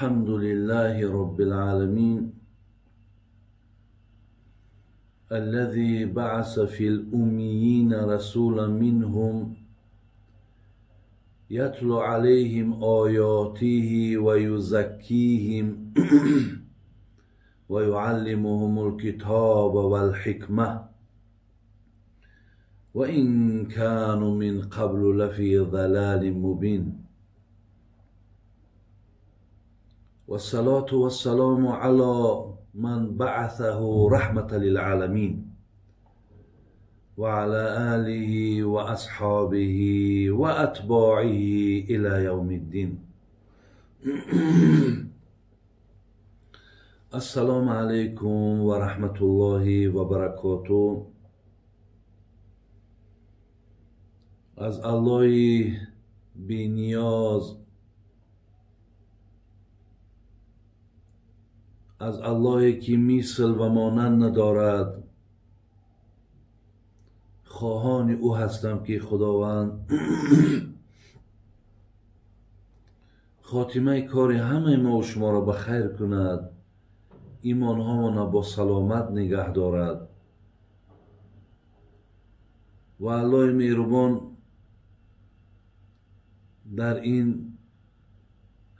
الحمد لله رب العالمين الذي بعث في الأميين رسولا منهم يتلو عليهم آياته ويزكيهم ويعلمهم الكتاب والحكمة وإن كانوا من قبل لفي ضلال مبين. والصلاة والسلام على من بعثه رحمة للعالمين وعلى آله وأصحابه وأتباعه إلى يوم الدين. السلام عليكم ورحمة الله وبركاته. از الله بینیاز، از اللهی که مثل و مانند ندارد، خواهان او هستم که خداوند خاتمه کار همه ما و شما را به خیر کند، ایمانهامان را با سلامت نگه دارد و الله مهربان در این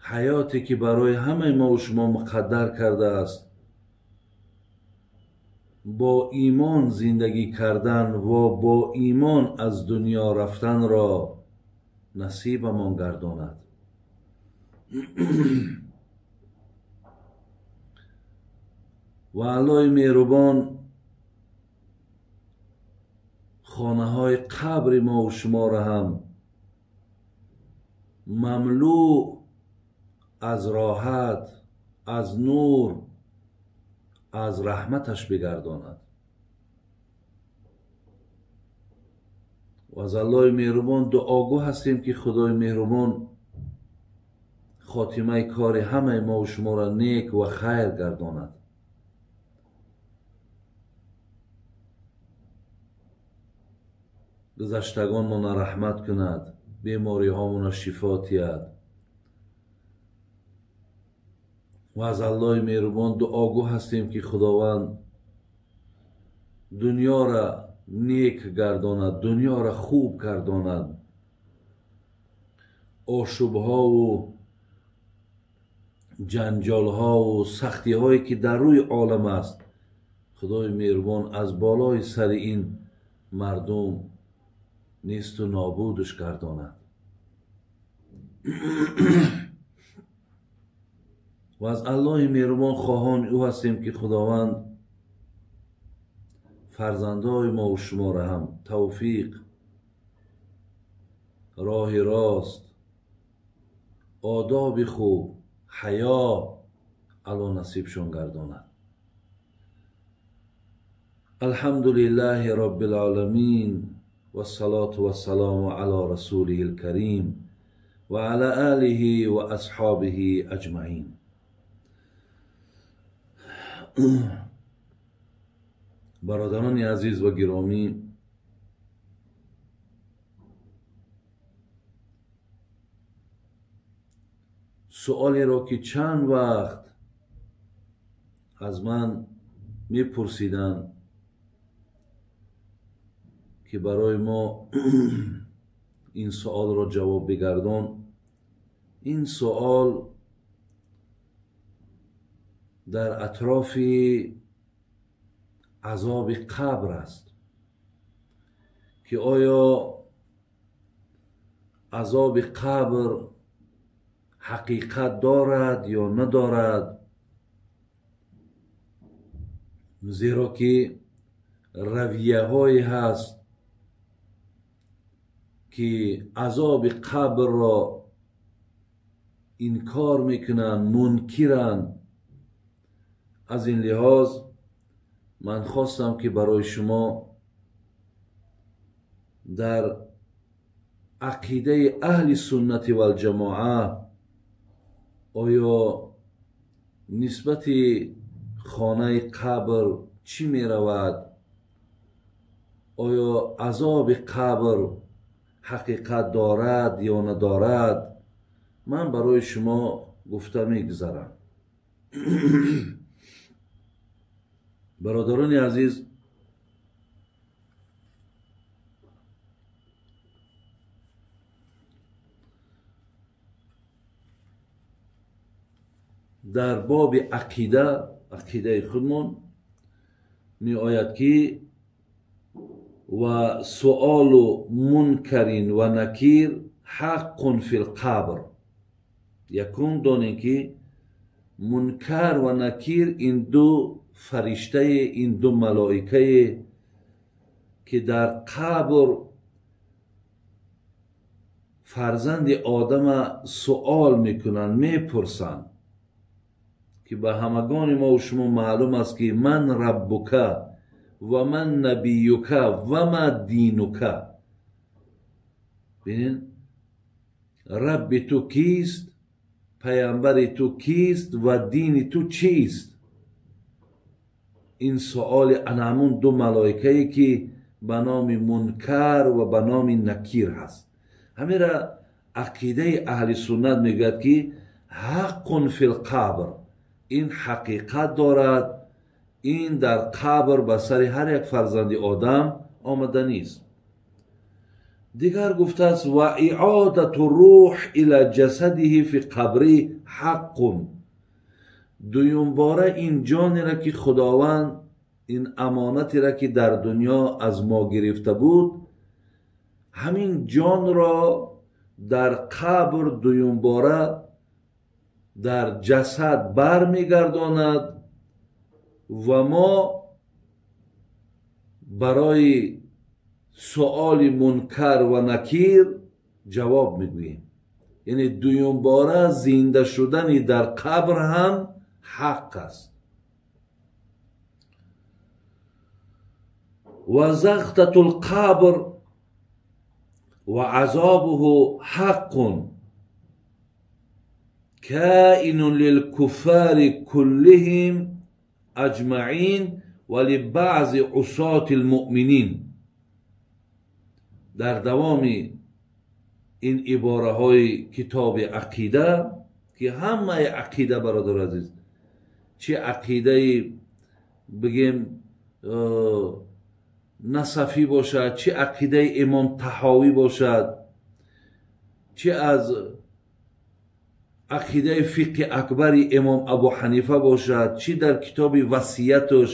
حیاتی که برای همه ما و شما مقدر کرده است، با ایمان زندگی کردن و با ایمان از دنیا رفتن را نصیبمان گرداند. و الله مهربان خانه های قبر ما و شما را هم مملو از راحت، از نور، از رحمتش بگرداند. و از الله مهربان دعاگو هستیم که خدای مهربان خاتمه کار همه ما و شما را نیک و خیر گرداند. گذشتگان ما رحمت کند، بیماری هامون را شفا دهد. و از الله مهربان دعاگو هستیم که خداوند دنیا را نیک گرداند، دنیا را خوب گرداند، آشوبها و جنجالها و سختی هایی که در روی عالم است، خدای مهربان از بالای سر این مردم نیست و نابودش گرداند. و از الله مهربان خواهان او هستیم که خداوند فرزندای ما و شما را هم توفیق، راه راست، آداب خوب، حیا علی نصیبشون گرداند. الحمد لله رب العالمین والصلاة والسلام علی رسوله الكریم و علی آله و اصحابه اجمعین. برادران عزیز و گرامی، سوالی را که چند وقت از من میپرسیدند که برای ما این سوال را جواب بگردان، این سوال در اطراف عذاب قبر است که آیا عذاب قبر حقیقت دارد یا ندارد، زیرا که رویه های هست که عذاب قبر را انکار میکنند، منکرند. از این لحاظ من خواستم که برای شما در عقیده اهل سنت و الجماعه آیا نسبت خانه قبر چی می رود، آیا عذاب قبر حقیقت دارد یا ندارد، من برای شما гуфта мегузарам. Бародарони азиз, дар боби ақида, ақидаи худмон меояд ки ва суолу мункарин ва накир ҳаққун фил қабр. Якум донем ки мункар ва накир ин ду фариштае, ин ду малоикае ки дар қабр фарзанди одама суол мекунанд, мепурсанд, ки ба ҳамагони мо шумо маълум аст ки ман раббука ва ман набиюка ва ма динука. Бинин, рабби ту кист, паямбари ту кист ва дини ту чист? Ин суоли анамун ду малоикае ки ба номи мункар ва ба номи накир ҳаст. Ҳамира ақидаи аҳли суннат мегӯяд ки ҳаққун фил қабр, ин ҳақиқат дорад, ин дар қабр ба сари ҳар як фарзанди одам омаданист. Дигар гуфтааст ва иодату рӯҳ ила ҷасадиҳи фи қабри ҳаққун. Дуюмбора ин ҷонеро ки Худованд ин амонатеро ки дар дунё аз мо гирифта буд, ҳамин ҷонро дар қабр дуюмбора дар ҷасад бармегардонад ва мо барои суоли мункар ва накир ҷавоб мегӯем. Яъне дуюмбора зинда шудани дар қабр ҳам ҳақ аст. Ва захтату лқабр ва азобуҳу ҳаққун каинун лилкуффари куллиҳим аҷмаин ва либаъзи усоти лмуъминин. Дар давоми ин ибораҳои китоби ақида, ки ҳамаи ақида, бародар азиз, чи ақидаи бигем насафӣ бошад, чи ақидаи имом Таҳовӣ бошад, чи аз ақидаи фиқҳи акбари имом Абу Ҳанифа бошад, чи дар китоби васияташ,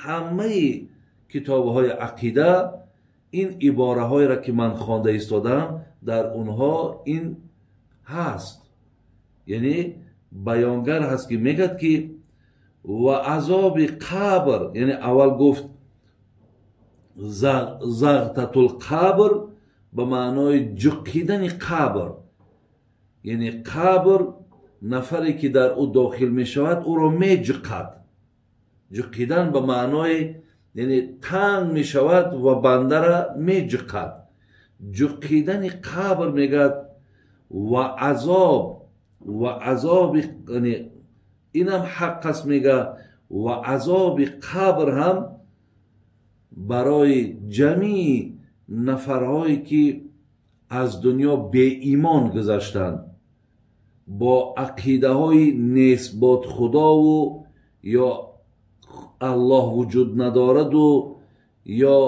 ҳамаи китобҳои ақида ин ибораҳоеро ки ман хонда истодам, дар онҳо ин ҳаст. Яъне баёнгар ҳаст ки мегӯяд ки ва азоби қабр, яъне аввал гуфт зағтатул қабр ба маънои ҷуқидани қабр, яъне қабр нафаре ки дар ӯ дохил мешавад ӯро меҷуқад. Ҷуқидан ба маънои яъне танг мешавад ва бандара меҷуқад. Ҷуқидани қабр мегӯяд ва азоб, ва азоби, яъне инам ҳақ аст мегӯяд, ва азоби қабр ҳам барои ҷамии нафарҳое ки аз дунё беимон гузаштанд, бо ақидаҳои несбот худову ё аллоҳ вуҷуд надораду ё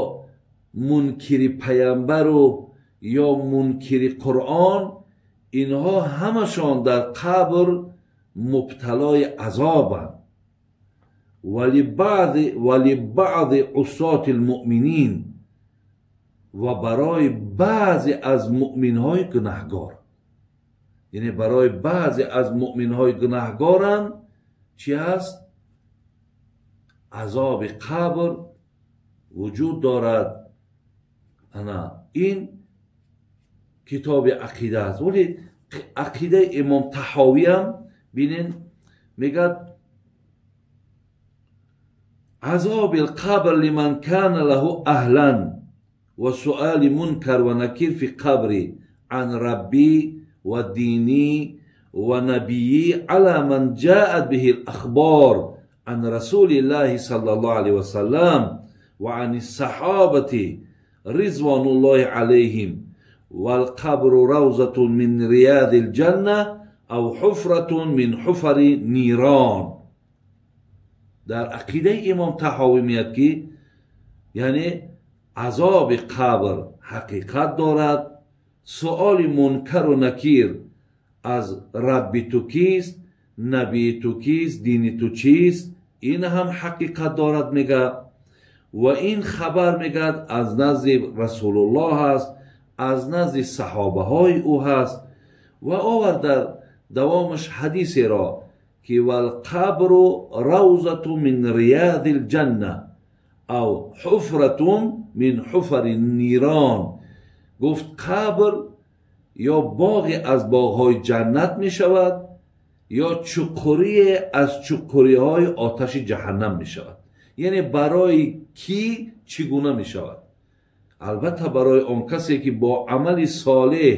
мункири паямбару ё мункири Қуръон, инҳо ҳамашон дар қабр мубталои азобанд. Ва либаъди усоти лмуъминин, ва барои баъзе аз муъминҳои гунаҳгор, яъне барои баъзе аз муъминҳои гунаҳгорам чи ҳаст? Азоби қабр вуҷуд дорад. Ана ин китоби ақида аст. Вале ақидаи имом Таҳовиам бинен мегӯяд азоби лқабр лиман кана лаҳу аҳлан ва суали мункар ва накир фи қабри ан раббӣ ва динӣ ва набиӣ ала ман ҷаат биҳи лахбор ан расулиллаҳи саллаллоҳу алайҳи васаллам ва ани саҳобати ризвонуллоҳи алайҳим валқабру равзатун мин рияди лҷанна أو حفرة من حفر نيران. در عقیده امام طحاوی میاد که یعنی عذاب قبر حقیقت دارد، سؤال منکر و نکیر از رب تو کیست، نبی تو کیست، دین تو چیست، این هم حقیقت دارد میگه. و این خبر میگه از نزد رسول الله هست، از نزد صحابه های او هست. و آورد در دوامش حدیثی را که والقبر روضة من ریاض الجنة او حفرة من حفر النیران. گفت قبر یا باغی از باغهای جنت می شود یا چقری از چقری های آتش جهنم می شود. یعنی برای کی چگونه می شود؟ البته برای آن کسی که با عمل صالح،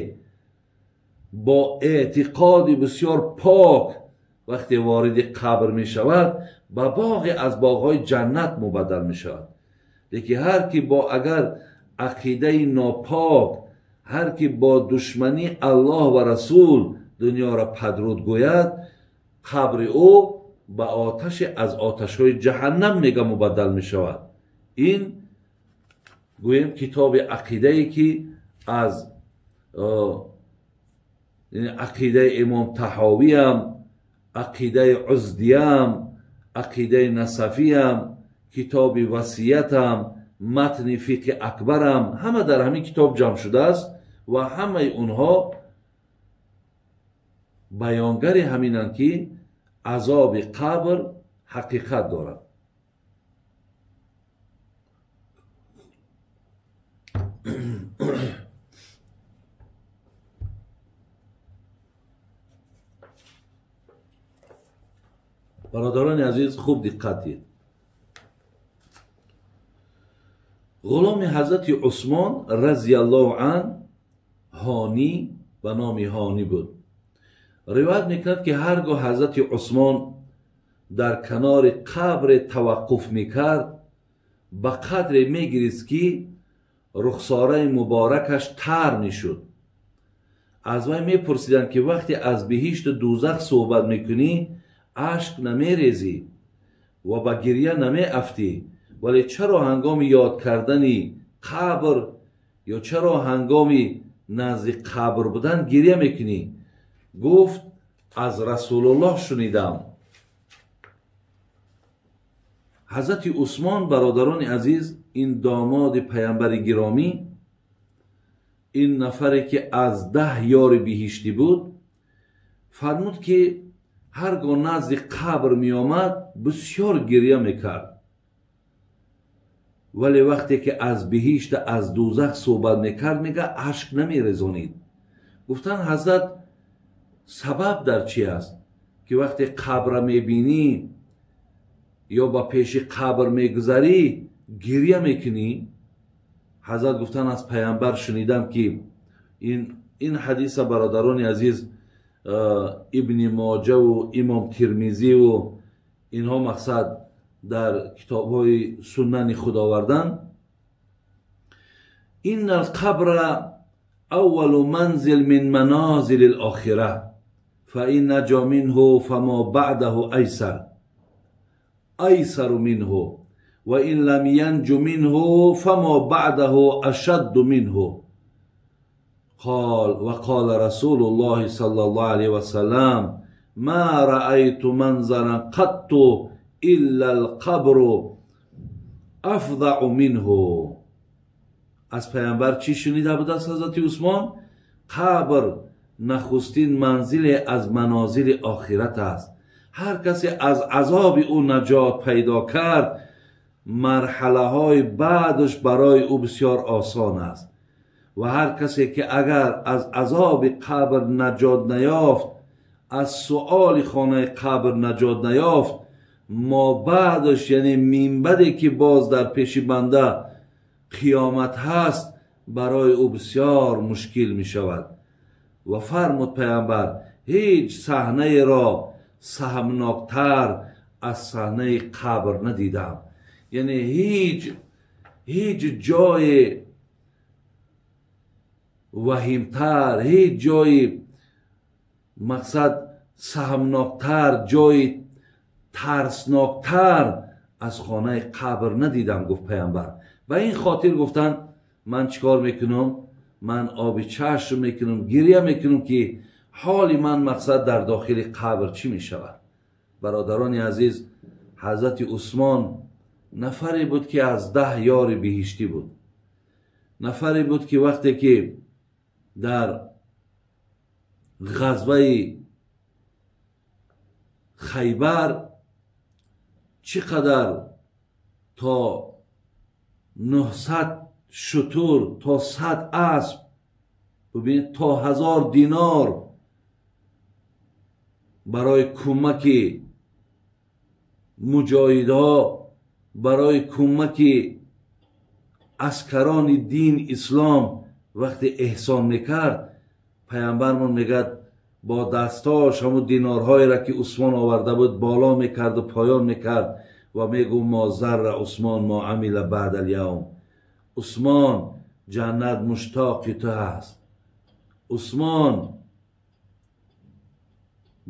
با اعتقاد بسیار پاک وقتی وارد قبر می شود به باغ از باغهای جنت مبدل می شود. لیکن هر کی با اگر عقیده ناپاک، هر کی با دشمنی الله و رسول دنیا را پدرود گوید، قبر او به آتش از آتش‌های جهنم میگه مبدل می شود. این گوییم کتاب عقیده ای که از عقیده امام طحاوی هم، عقیده عزدی هم، عقیده نصفی هم، کتاب وصیت هم، متن فقه اکبر هم، همه در همین کتاب جمع شده است و همه اونها بیانگر همینند که عذاب قبر حقیقت دارد. برادران عزیز خوب دقت دید. غلام حضرت عثمان رضی الله عنه هانی به نام هانی بود. روایت میکند که هرگاه حضرت عثمان در کنار قبر توقف میکرد به قدر میگریست که رخساره مبارکش تر میشد. از وی میپرسیدند که وقتی از بهشت و دوزخ صحبت میکنی اشک نمیریزی و به گریه نمیافتی، ولی چرا هنگام یاد کردن قبر یا چرا هنگام نزد قبر بودن گریه میکنی؟ گفت از رسول الله شنیدم. حضرت عثمان برادران عزیز، این داماد پیامبر گرامی، این نفری که از 10 یار بهشتی بود، فرمود که هرگاه نزد قبر می آمد بسیار گریه میکرد، ولی وقتی که از بهشت از دوزخ صحبت میکرد میگه اشک نمیرزانید. گفتن حضرت سبب در چی است که وقتی قبر میبینی یا با پیش قبر میگذری گریه میکنی؟ حضرت گفتن از پیامبر شنیدم که این حدیث برادران عزیز ابن ماجه و امام ترمذی و اینها مقصد در کتاب‌های سنن خود آوردن. ان القبر اول منزل من منازل الاخره فان نجا منه فما بعده ایسر ایسر منه وان لم ينج منه فما بعده اشد منه. قال وقال رسول الله صلى الله عليه وسلم ما رأيت منظرا قط إلا القبر افظع منه. از پیامبر چی شنیده بود از حضرت عثمان؟ قبر نخستین منزل از منازل آخرت است. هر کسی از عذاب او نجات پیدا کرد مرحله های بعدش برای او بسیار آسان است، و هر کسی که اگر از عذاب قبر نجات نیافت، از سؤال خانه قبر نجات نیافت، ما بعدش یعنی منبدی که باز در پیش بنده قیامت هست برای او بسیار مشکل می شود. و فرمود پیامبر هیچ صحنه را سهمناکتر از صحنه قبر ندیدم. یعنی هیچ جای وهیمتر، هیچ جای мақсад саҳмноктар, ҷои тарсноктар аз хонаи қабр надидам, гуфт паямбар. Ба ин хотир гуфтанд ман чикор мекунам? Ман оби чашм мекунам, гиря мекунам ки ҳоли ман мақсад дар дохили қабр чӣ мешавад. Бародарони азиз, ҳазрати Усмон нафаре буд ки аз 10 ёри биҳиштӣ буд. Нафаре буд ки вақте ки дар ғазваи Хайбар чӣ қадар то 900 шутур, то 100 асп, бубинед, то 1000 динор барои кӯмаки муҷоҳидҳо, барои кӯмаки аскарони дин ислом вақте эҳсон мекард, паямбармон мегӯяд бо дасташ ҳамун динорҳоеро ки Усмон оварда буд боло мекарду поён мекард ва мегӯ мо зарра Усмон мо амила баъд алявм. Усмон, ҷаннат муштоқи ту ҳаст. Усмон,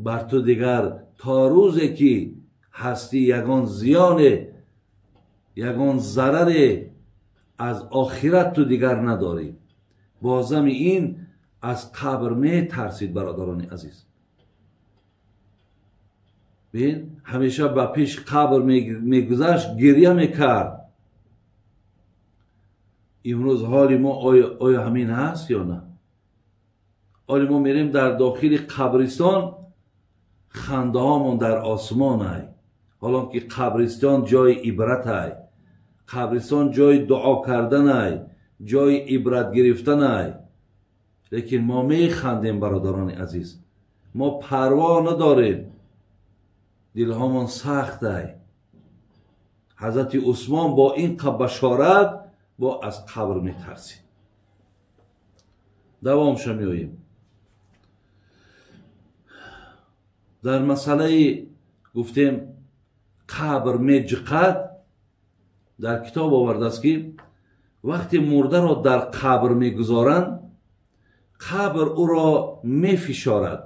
бар ту дигар то рӯзе ки ҳастӣ ягон зиёне, ягон зараре аз охират ту дигар надорӣ. Бо зами ин аз қабр метарсид, бародарони азиз. Бин, ҳамеша ба пеш қабр мегузашт, гиря мекард. Имрӯз ҳоли мо оё ҳамин ҳаст ё на? ҳоли мо мерем дар дохили қабристон, хандаҳомон дар осмон ай, ҳолон ки қабристон ҷои ибрат ай, қабристон ҷои дуо кардан ай, ҷои ибрат гирифтан ай. Лекин мо механдем, бародарони азиз, мо парво надорем, дилҳомон сахт ай. ҳазрати Усмон бо ин башорат бо аз қабр метарсид. Давомша меоем. Дар масъалаи гуфтем қабр меҷиқад, дар китоб овардааст ки вақте мурдаро дар қабр мегузоранд, қабр ӯро мефишорад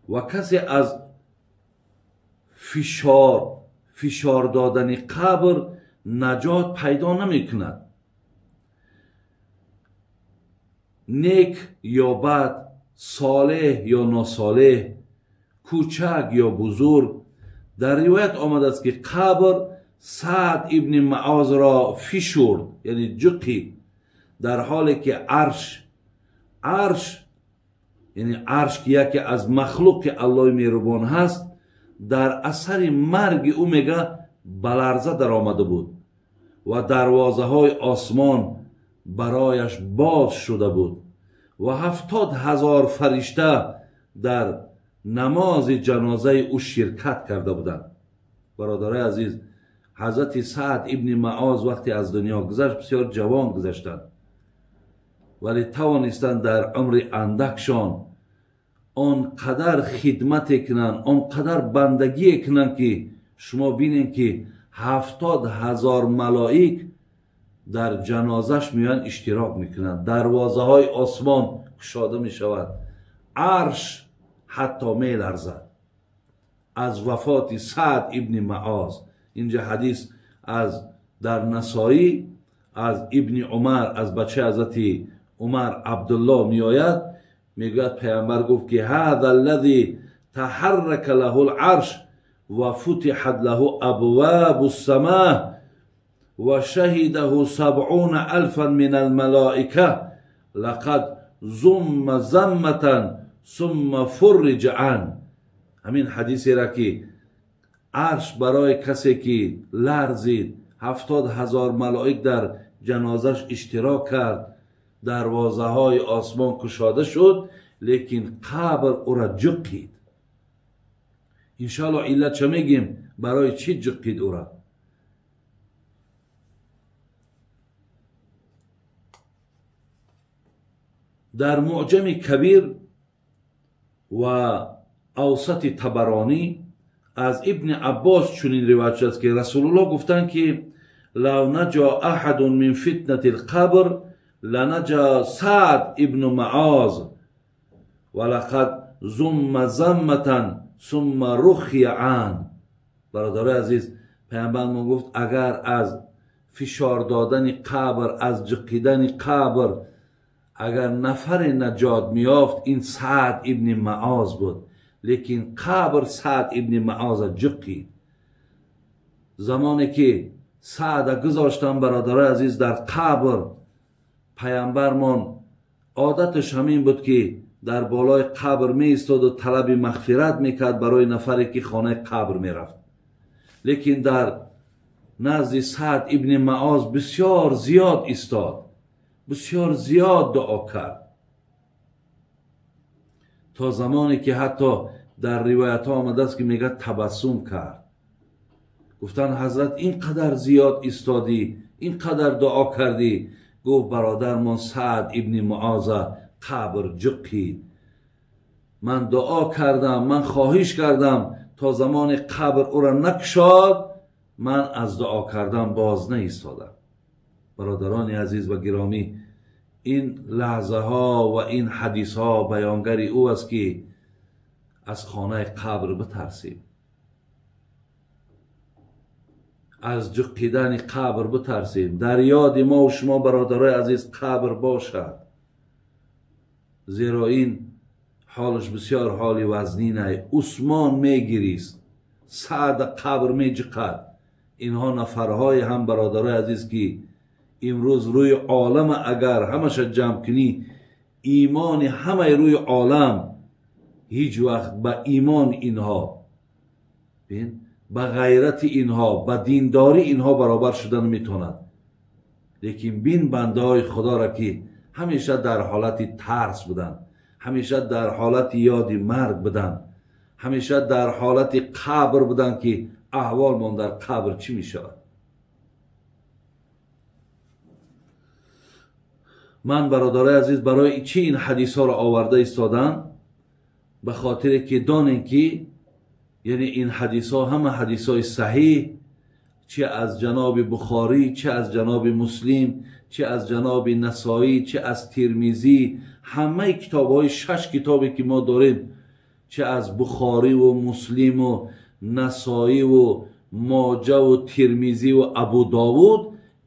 ва касе аз фишор додани қабр наҷот пайдо намекунад. Нек ё бад, солеҳ ё носолеҳ, кӯчак ё бузург. Дар ривоят омадааст ки қабр Саъд ибни Маозро фишурд, яъне ҷуқид, дар ҳоле ки арш, яъне арш ки яке аз махлуқи Аллоҳи меҳрубон ҳаст, дар асари марги ӯ мега ба ларза даромада буд ва дарвозаҳои осмон барояш боз шуда буд ва 70,000 фаришта дар намози ҷанозаи ӯ ширкат карда буданд. Бародарои азиз, ҳазрати Саъд ибни Маоз вақте аз дунё гузашт, бисёр ҷавон гузаштанд, вале тавонистанд дар умри андакшон он қадар хидмате кунанд, он қадар бандагие кунанд ки шумо бинед ки 70,000 малоик дар ҷанозаш меоянд, иштирок мекунанд. Дарвозаҳои осмон кушода мешавад, арш ҳатто меларзад аз вафоти Саъд ибни Маоз. Инҷа ҳадис аз дар Насоӣ аз ибни Умар, аз бачаи ҳазрати Умар Абдулло меояд, мегӯяд паямбар гуфт ки ҳаза аллази таҳаррака лаҳу ларш ва футиҳат лаҳу абвабу ссама ва шаҳидаҳу 70,000 мин алмалоика лақад зумма замматан сумма фурриҷа ан. Ҳамин ҳадисеро ки арш барои касе ки ларзид, 70,000 малоик дар ҷанозаш иштирок кард, дарвозаҳои осмон кушода шуд, лекин қабр ӯра ҷуқид. Иншоалло иллат ча мегим, барои чӣ ҷуқид ӯра? Дар Муъҷами Кабир ва Авсати Табаронӣ аз ибни Аббос чунин ривоят шудааст ки Расулуллоҳ гуфтанд ки лав наҷа аҳадун мин фитнати лқабр ланаҷа Саъд ибну Маоз ва лақад зумма замматан сумма рухия ан. Бародарои азиз, паямбармон гуфт агар аз фишор додани қабр, аз ҷиқидани қабр агар нафаре наҷот меёфт, ин Саъд ибни Маоз буд. Лекин қабр Саъд ибни Маоза ҷиқид. Замоне ки Саъда гузоштан, бародарои азиз, дар қабр, паямбармон одаташ ҳамин буд ки дар болои қабр меистоду талаби мағфират мекард барои нафаре ки хонаи қабр мерафт. Лекин дар назди Саъд ибни Маоз бисёр зиёд истод, бисёр зиёд дуо кард, то замоне ки ҳатто дар ривоятҳо омадааст ки мегӯяд табассум кард. Гуфтанд ҳазрат ин қадар зиёд истодӣ, ин қадар дуо кардӣ. Гуфт бародармон Саъд ибни Муоза қабр ҷиқид, ман дуо кардам, ман хоҳиш кардам то замони қабр ӯро накушод, ман аз дуо кардан боз наистодам. Бародарони азиз ва гиромӣ, ин лаҳзаҳо ва ин ҳадисҳо баёнгари ӯ аст ки аз хонаи қабр битарсем, аз ҷиқидани қабр битарсем. Дар ёди мо ва шумо бародарои азиз қабр бошад, зеро ин ҳолаш бисёр ҳоли вазнинай. Усмон мегирист, Саъд қабр меҷиқад. Инҳо нафарҳое ҳам бародарои азиз ки имрӯз рӯи олам агар ҳамаша ҷамъ кунӣ, имони ҳамаи рӯи олам ҳеҷ вақт ба имон инҳо, ба ғайрати инҳо, ба диндорӣ инҳо баробар шуда наметавонад. Лекин бин бандаҳои худоро ки ҳамеша дар ҳолати тарс буданд, ҳамеша дар ҳолати ёди марг буданд, ҳамеша дар ҳолати қабр буданд ки аҳволмон дар қабр чӣ мешавад. Ман бародарои азиз барои чӣ ин ҳадисҳоро оварда истодам? Ба хотире ки донем ки яъне ин ҳадисҳо ҳама ҳадисҳои саҳиҳ, чӣ аз ҷаноби Бухорӣ, чӣ аз ҷаноби Муслим, чӣ аз ҷаноби Насоӣ, чӣ аз Тирмизӣ, ҳамаи китобҳои 6 китобе ки мо дорем, чӣ аз Бухориву Муслиму Насоиву Моҷаву Тирмизиву Абу Довуд,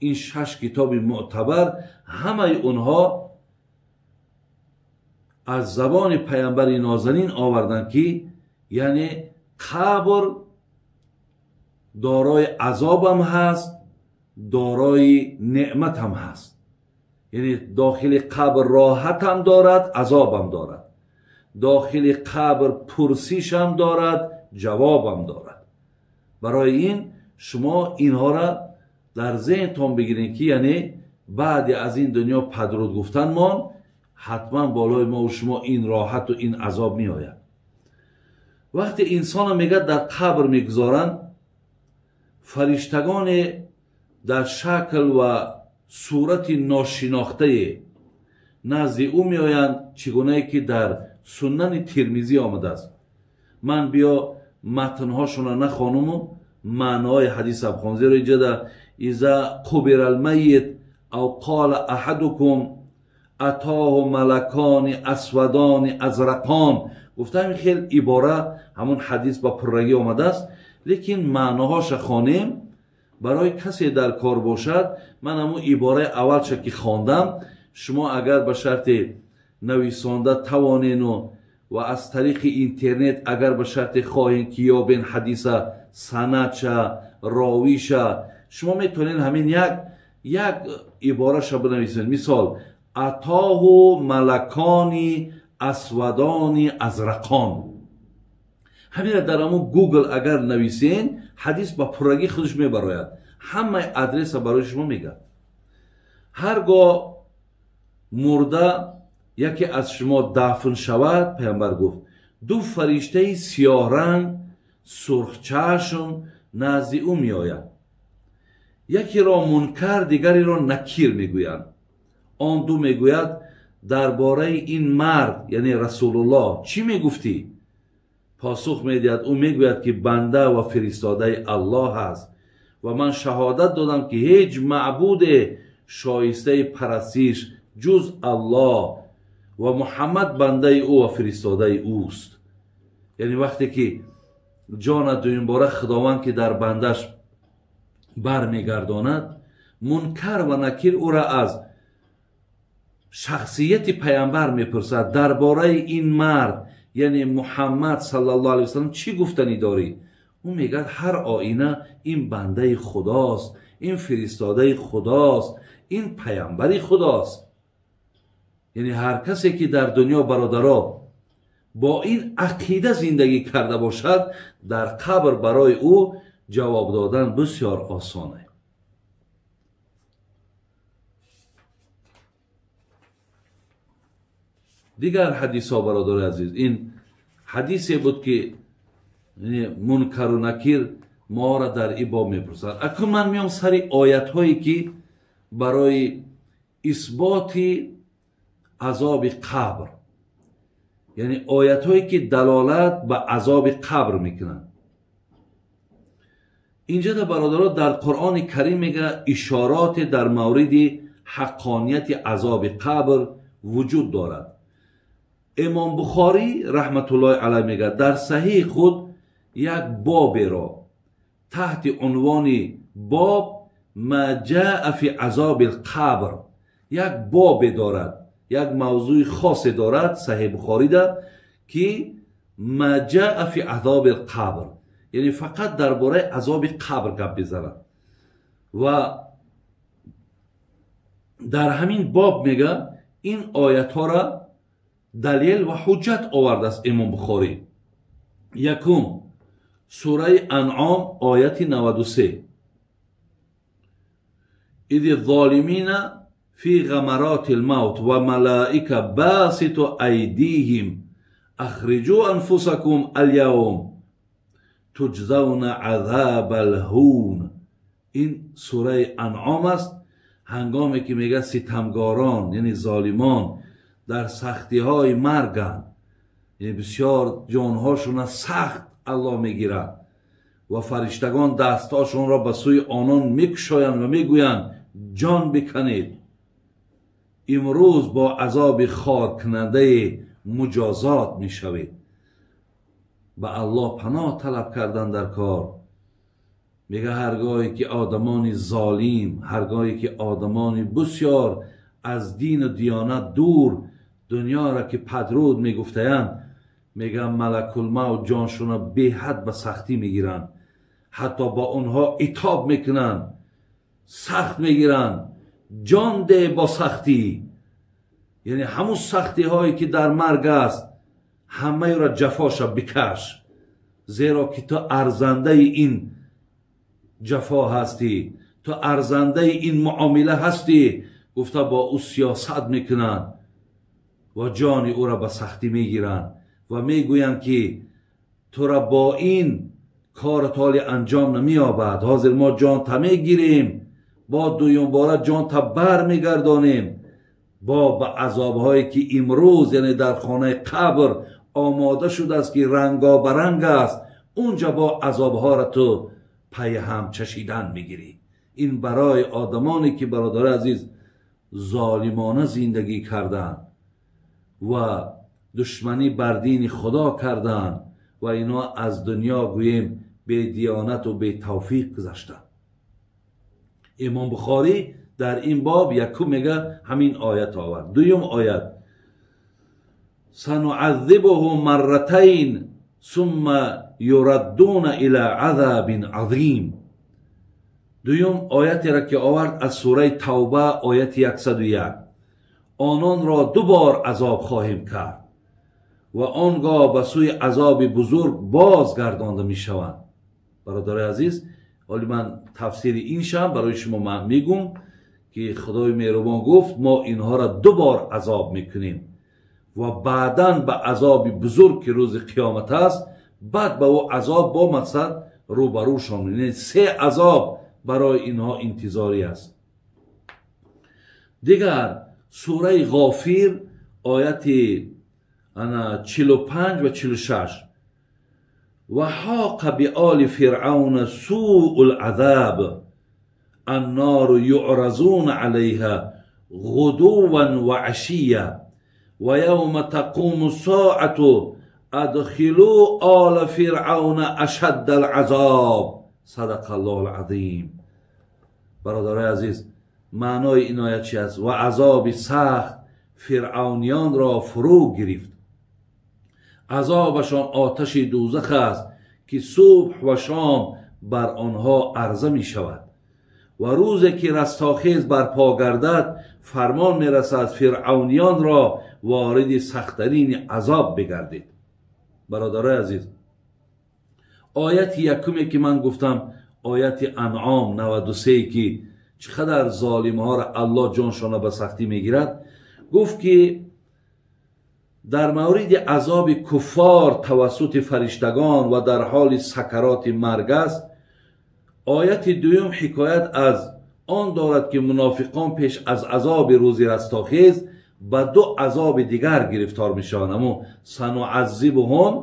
ин 6 китоби мӯътабар, ҳамаи онҳо аз забони паямбари нозанин оварданд ки яъне қабр дорои азобам ҳаст, дорои неъматам ҳаст. Яъне дохили қабр роҳатам дорад, азобам дорад. Дохили қабр пурсишам дорад, ҷавобам дорад. Барои ин шумо инҳоро дар зеҳнтон бигиред ки яъне баъди аз ин дунё падруд гуфтанмон ҳатман болои мо ва шумо ин роҳату ин азоб меояд. Вақте инсонро мегӯяд дар қабр мегузоранд, фариштагоне дар шакл ва сурати ношинохтае назди ӯ меоянд, чӣ гунае ки дар Сунани Тирмизӣ омадааст. Ман биё матнҳошонро нахонуму маъноҳои ҳадиса бихонам, зеро иҷода иза қубира алмайит ав қола аҳадукум атоҳу малакони асвадони азрақон, гуфта ҳамин хел ибора ҳамон ҳадис ба пуррагӣ омадааст, лекин маъноҳоша хонем барои касе дар кор бошад. Ман ҳамон ибораи аввалша ки хондам, шумо агар ба шарти нависонда тавонену ва аз тариқи интернет агар ба шарти хоҳем ки ёбен ҳадиса, санадша, ровиша, шумо метавонед ҳамин як ибораша бинависед. Мисол атоҳу малакони асвадони азрақон, ҳаминро дар ҳамон Гугл агар нависен, ҳадис ба пуррагӣ худаш мебарояд, ҳамаи адреса барои шумо мегӯяд. Ҳар гоҳ мурда яке аз шумо дафн шавад, паямбар гуфт, ду фариштаи сиёҳранг сурхчашм назди ӯ меояд. Якеро Мункар, дигареро Накир мегӯянд. Он ду мегӯяд дар бораи ин мард, яъне Расулуллоҳ, чӣ мегуфтӣ? Посух медиҳад, ӯ мегӯяд ки банда ва фиристодаи Аллоҳ аст ва ман шаҳодат додам ки ҳеҷ маъбуде шоистаи парастиш ҷуз Аллоҳ ва Муҳаммад бандаи ӯ ва фиристодаи ӯст. Яъне вақте ки ҷона дуюмбора Худованд ки дар бандаш бармегардонад, Мункар ва Накир ӯра аз шахсияти паямбар мепурсад: дар бораи ин мард, яъне Муҳаммад саллаллоҳу алайҳи васаллам, чӣ гуфтанӣ дорӣ? Ӯ мегӯяд: ҳар оина ин бандаи Худост, ин фиристодаи Худост, ин паямбари Худост. Яъне ҳар касе ки дар дунё, бародаро, бо ин ақида зиндагӣ карда бошад, дар қабр барои ӯ ҷавоб додан бисёр осоне. Дигар ҳадисҳо, бародари азиз, ин ҳадисе буд ки Мункару Накир моро дар ин боб мепурсад. Акнун ман меом сари оятҳое ки барои исботи азоби қабр, яъне оятҳое ки далолат ба азоби қабр мекунанд. Инҷа да, бародаро, дар Қуръони Карим мега ишороте дар мавриди ҳаққонияти азоби қабр вуҷуд дорад. Имом Бухорӣ раҳматуллоҳи алайҳ мега дар саҳиҳи худ як боберо таҳти унвони боб ма ҷаа фи азоби лқабр, як бобе дорад, як мавзӯи хосе дорад Саҳиҳ Бухорида ки ма ҷаа фи азоби лқабр, яъне фақат дар бораи азоби қабр гап мезанад. Ва дар ҳамин боб мега ин оятҳоро далел ва ҳуҷҷат овардааст Имом Бухорӣ. Якум, сураи Анъом, ояти 93: изи золимина фи ғамароти лмавт ва малаика баситу айдиҳим ахриҷу анфусакум алявм туҷзавна азаба лҳун. Ин сураи Анъом аст. Ҳангоме ки мегӯяд ситамгорон, яъне золимон, дар сахтиҳои марганд, яъне бисёр ҷонҳошонро сахт Аллоҳ мегирад ва фариштагон дастҳошонро ба сӯи онон мекушоянд ва мегӯянд: ҷон биканед, имрӯз бо азоби хоркунандаи муҷозот мешавед. Ба Аллоҳ паноҳ талаб кардан дар кор. Мега ҳаргоҳе ки одамони золим, ҳаргоҳе ки одамони бисёр аз дину диёнат дур, дунёро ки падруд мегуфтаянд, мега малакулмавт ҷоншонро беҳад ба сахтӣ мегиранд, ҳатто бо онҳо итоб мекунанд, сахт мегиранд: ҷон де бо сахтӣ. Яъне ҳамун сахтиҳое ки дар марг аст, ҳамаеро ҷафоша бикаш, зеро ки ту арзандаи ин ҷафо ҳастӣ, ту арзандаи ин муомила ҳастӣ. Гуфта бо ӯ сиёсат мекунанд ва ҷони ӯро ба сахтӣ мегиранд ва мегӯянд ки тура бо ин кор толи анҷом намеёбад, ҳозир мо ҷонта мегирем, бо дуюмбора ҷонта бар мегардонем, бо ба азобҳое ки имрӯз, яъне дар хонаи қабр омода шудааст ки рангобаранг аст, унҷа бо азобҳоро ту пайҳам чашидан мегирӣ. Ин барои одамоне ки, бародари азиз, золимона зиндагӣ карданд ва душманӣ бар дини Худо карданд ва ино аз дунё, гӯем, бедиёнату бетавфиқ гузаштанд. Имом Бухорӣ дар ин боб якум мега ҳамин оят овард. Дуюм оят: сануаззибуҳум марратайн сумма юраддуна ила азабин азим. Дуюм оятеро ки овард аз сураи Тавба, ояти 101: ононро ду бор азоб хоҳем кард ва он гоҳ ба сӯи азоби бузург бозгардонда мешаванд. Бародари азиз, ҳоли ман тафсири ин шам барои шумо ман мегӯм ки Худои меҳрубон гуфт мо инҳоро ду бор азоб мекунем ва баъдан ба азоби бузург ки рӯзи қиёмат аст, баъд ба ӯ азоб бо мақсад рӯбарӯшон. Яъне се азоб барои инҳо интизорӣ аст. Дигар сураи Ғофир, ояти 45 ва 46: ва ҳоқа биоли фиръавна суу лазаб аннору юъразуна алайҳа ғудуван ва ашия Ва явма тақуму соату адхилу ола фиръавна ашадда алазоб. Садақа аллоҳу алазим. Бародарои азиз, маънои ин оят чи аст? Ва азоби сахт фиръавниёнро фурӯ гирифт. Азобашон оташи дӯзах аст, ки субҳ ва шом бар онҳо арза мешавад. Ва рӯзе ки растохез барпо гардад, фармон мерасад фиръавниёнро вориди сахттарини азоб бигардид. Бародарои азиз, ояти якуме ки ман гуфтам, ояти Анъом 93, ки чӣ қадар золимҳоро Аллоҳ ҷоншона ба сахтӣ мегирад, гуфт ки дар мавриди азоби куффор тавассути фариштагон ва дар ҳоли сакароти марг аст. Ояти дуюм ҳикоят аз он дорад, ки мунофиқон пеш аз азоби рӯзи растохез ба ду азоби дигар гирифтор мешаванд. Аммо сануаззибуҳум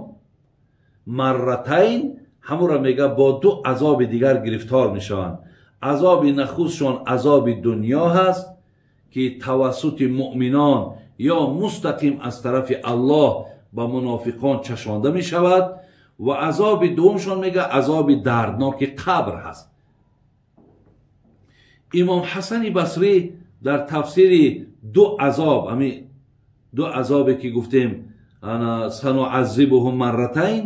марратайн, ҳамуро мега бо ду азоби дигар гирифтор мешаванд. Азоби нахустшон азоби дунё ҳаст, ки тавассути муъминон ё мустақим аз тарафи Аллоҳ ба мунофиқон чашонда мешавад, ва азоби дуввумшон мега азоби дардноки қабр ҳаст. Имом Ҳасани Басрӣ дар тафсири ду азоб, ами ду азобе ки гуфтем сануаззибуҳум марратайн,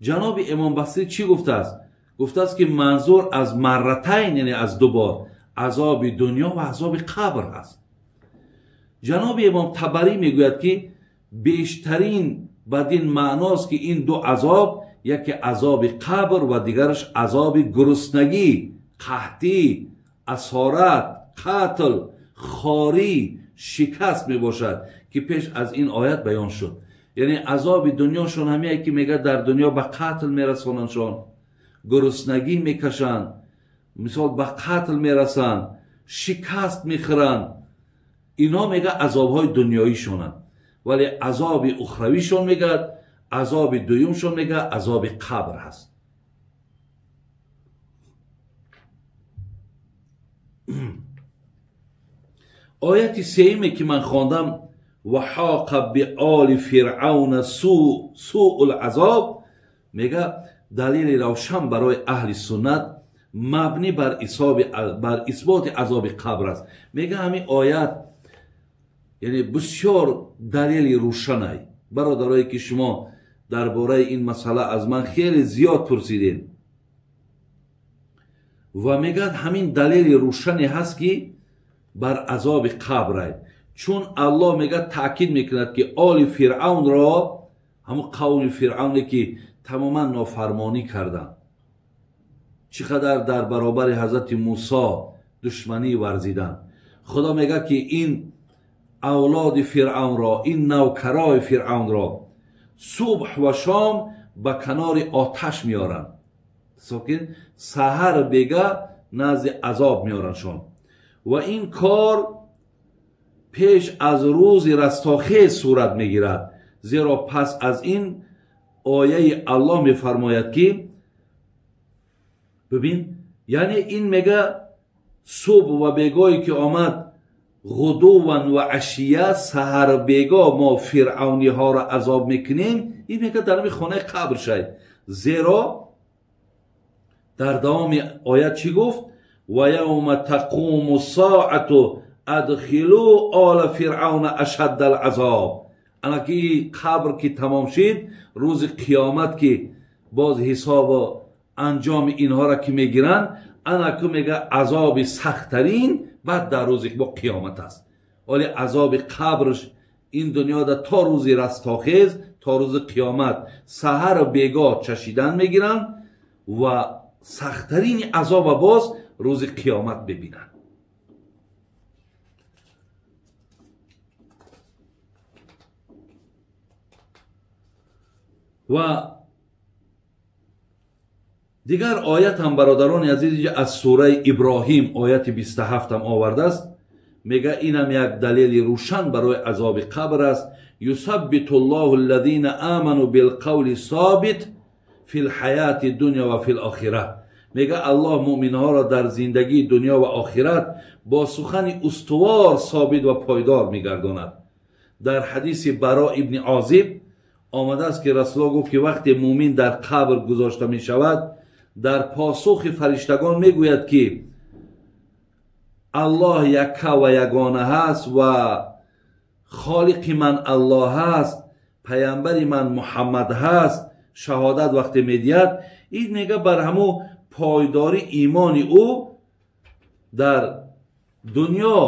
ҷаноби имом Басрӣ чӣ гуфтааст? Гуфтааст, ки манзур аз марратайн, яъне аз ду бор, азоби дунё ва азоби қабр ҳаст. Ҷаноби имом Табарӣ мегӯяд, ки бештарин бадин маъност, ки ин ду азоб яке азоби қабр ва дигараш азоби гуруснагӣ, қаҳтӣ, асорат, қатл, хорӣ, шикаст мебошад, ки пеш аз ин оят баён шуд. Яъне азоби дунёшон ҳамее, ки мегӯяд дар дунё ба қатл мерасонандшон, гуруснагӣ мекашанд, мисол ба қатл мерасанд, шикаст мехӯранд. Инҳо мега азобҳои дунёишонанд. Вале азоби ухравишон мегӯяд, азоби дуюмшон мега азоби қабр ҳаст. Ояти сеюме ки ман хондам, ва ҳоқа биоли фиръавна сууул азоб, мега далели равшан барои аҳли суннат мабнӣ бар исботи азоби қабр аст. Мега ҳамин оят яъне бисёр далели рӯшанай. Бародарое ки шумо дар бораи ин масъала аз ман хеле зиёд пурсидед, ва мегӯяд ҳамин далели рӯшане ҳаст, ки бар азоби қабрай. Чун Аллоҳ мегӯяд таъкид мекунад, ки оли фиръавнро, ҳамун қавми фиръавне ки тамоман нофармонӣ карданд, чӣ қадар дар баробари ҳазрати Мусо душманӣ варзиданд, Худо мегӯяд, ки ин авлоди фиръавнро, ин навкарои фиръавнро субҳ ва шом ба канори оташ меоранд. Сокин саҳар бега назди азоб меорандшон. Ва ин кор пеш аз рӯзи растохез сурат мегирад, зеро пас аз ин ояи Аллоҳ мефармояд, ки бибин, яъне ин мега субҳ ва бегоҳе ки омад, ғудуван ва ашия, саҳар бегоҳ мо фиръавниҳоро азоб мекунем, ин мега дар ҳамин хонаи қабр шай. Зеро дар давоми оят чӣ гуфт? Ва явма тақуму соату адхилу ола фиръавна ашадда алазоб. Ана ки қабр ки тамом шид, рӯзи қиёмат ки боз ҳисобу анҷоми инҳоро ки мегиранд, ана ку мега азоби сахттарин баъд дар рӯзи бо қиёмат аст. Вале азоби қабрш ин дунёда то рӯзи растохез, то рӯзи қиёмат саҳару бегоҳ чашидан мегиранд ва сахттарини азоба боз рӯзи қиёмат бибинанд. Ва дигар оят ҳам, бародарони азиз, аз сураи Иброҳим ояти 27 ҳам овардааст. Мега инам як далели рӯшан барои азоби қабр аст. Юсаббиту ллоҳу аллазина аману билқавли собит фил ҳаяти дунё ва фил охира. Мега Аллоҳ муъминҳоро дар зиндагии дунё ва охират бо сухани устувор собит ва пойдор мегардонад. Дар ҳадиси Баро ибни Озиб омадааст, ки Расулуллоҳ гуфт, ки вақте мӯмин дар қабр гузошта мешавад, дар посухи фариштагон мегӯяд, ки Аллоҳ якка ва ягона ҳаст ва холиқи ман Аллоҳ ҳаст, паямбари ман Муҳаммад ҳаст. Шаҳодат вақте медиҳад, ин мега бар ҳамун пойдори имони ӯ дар дунё,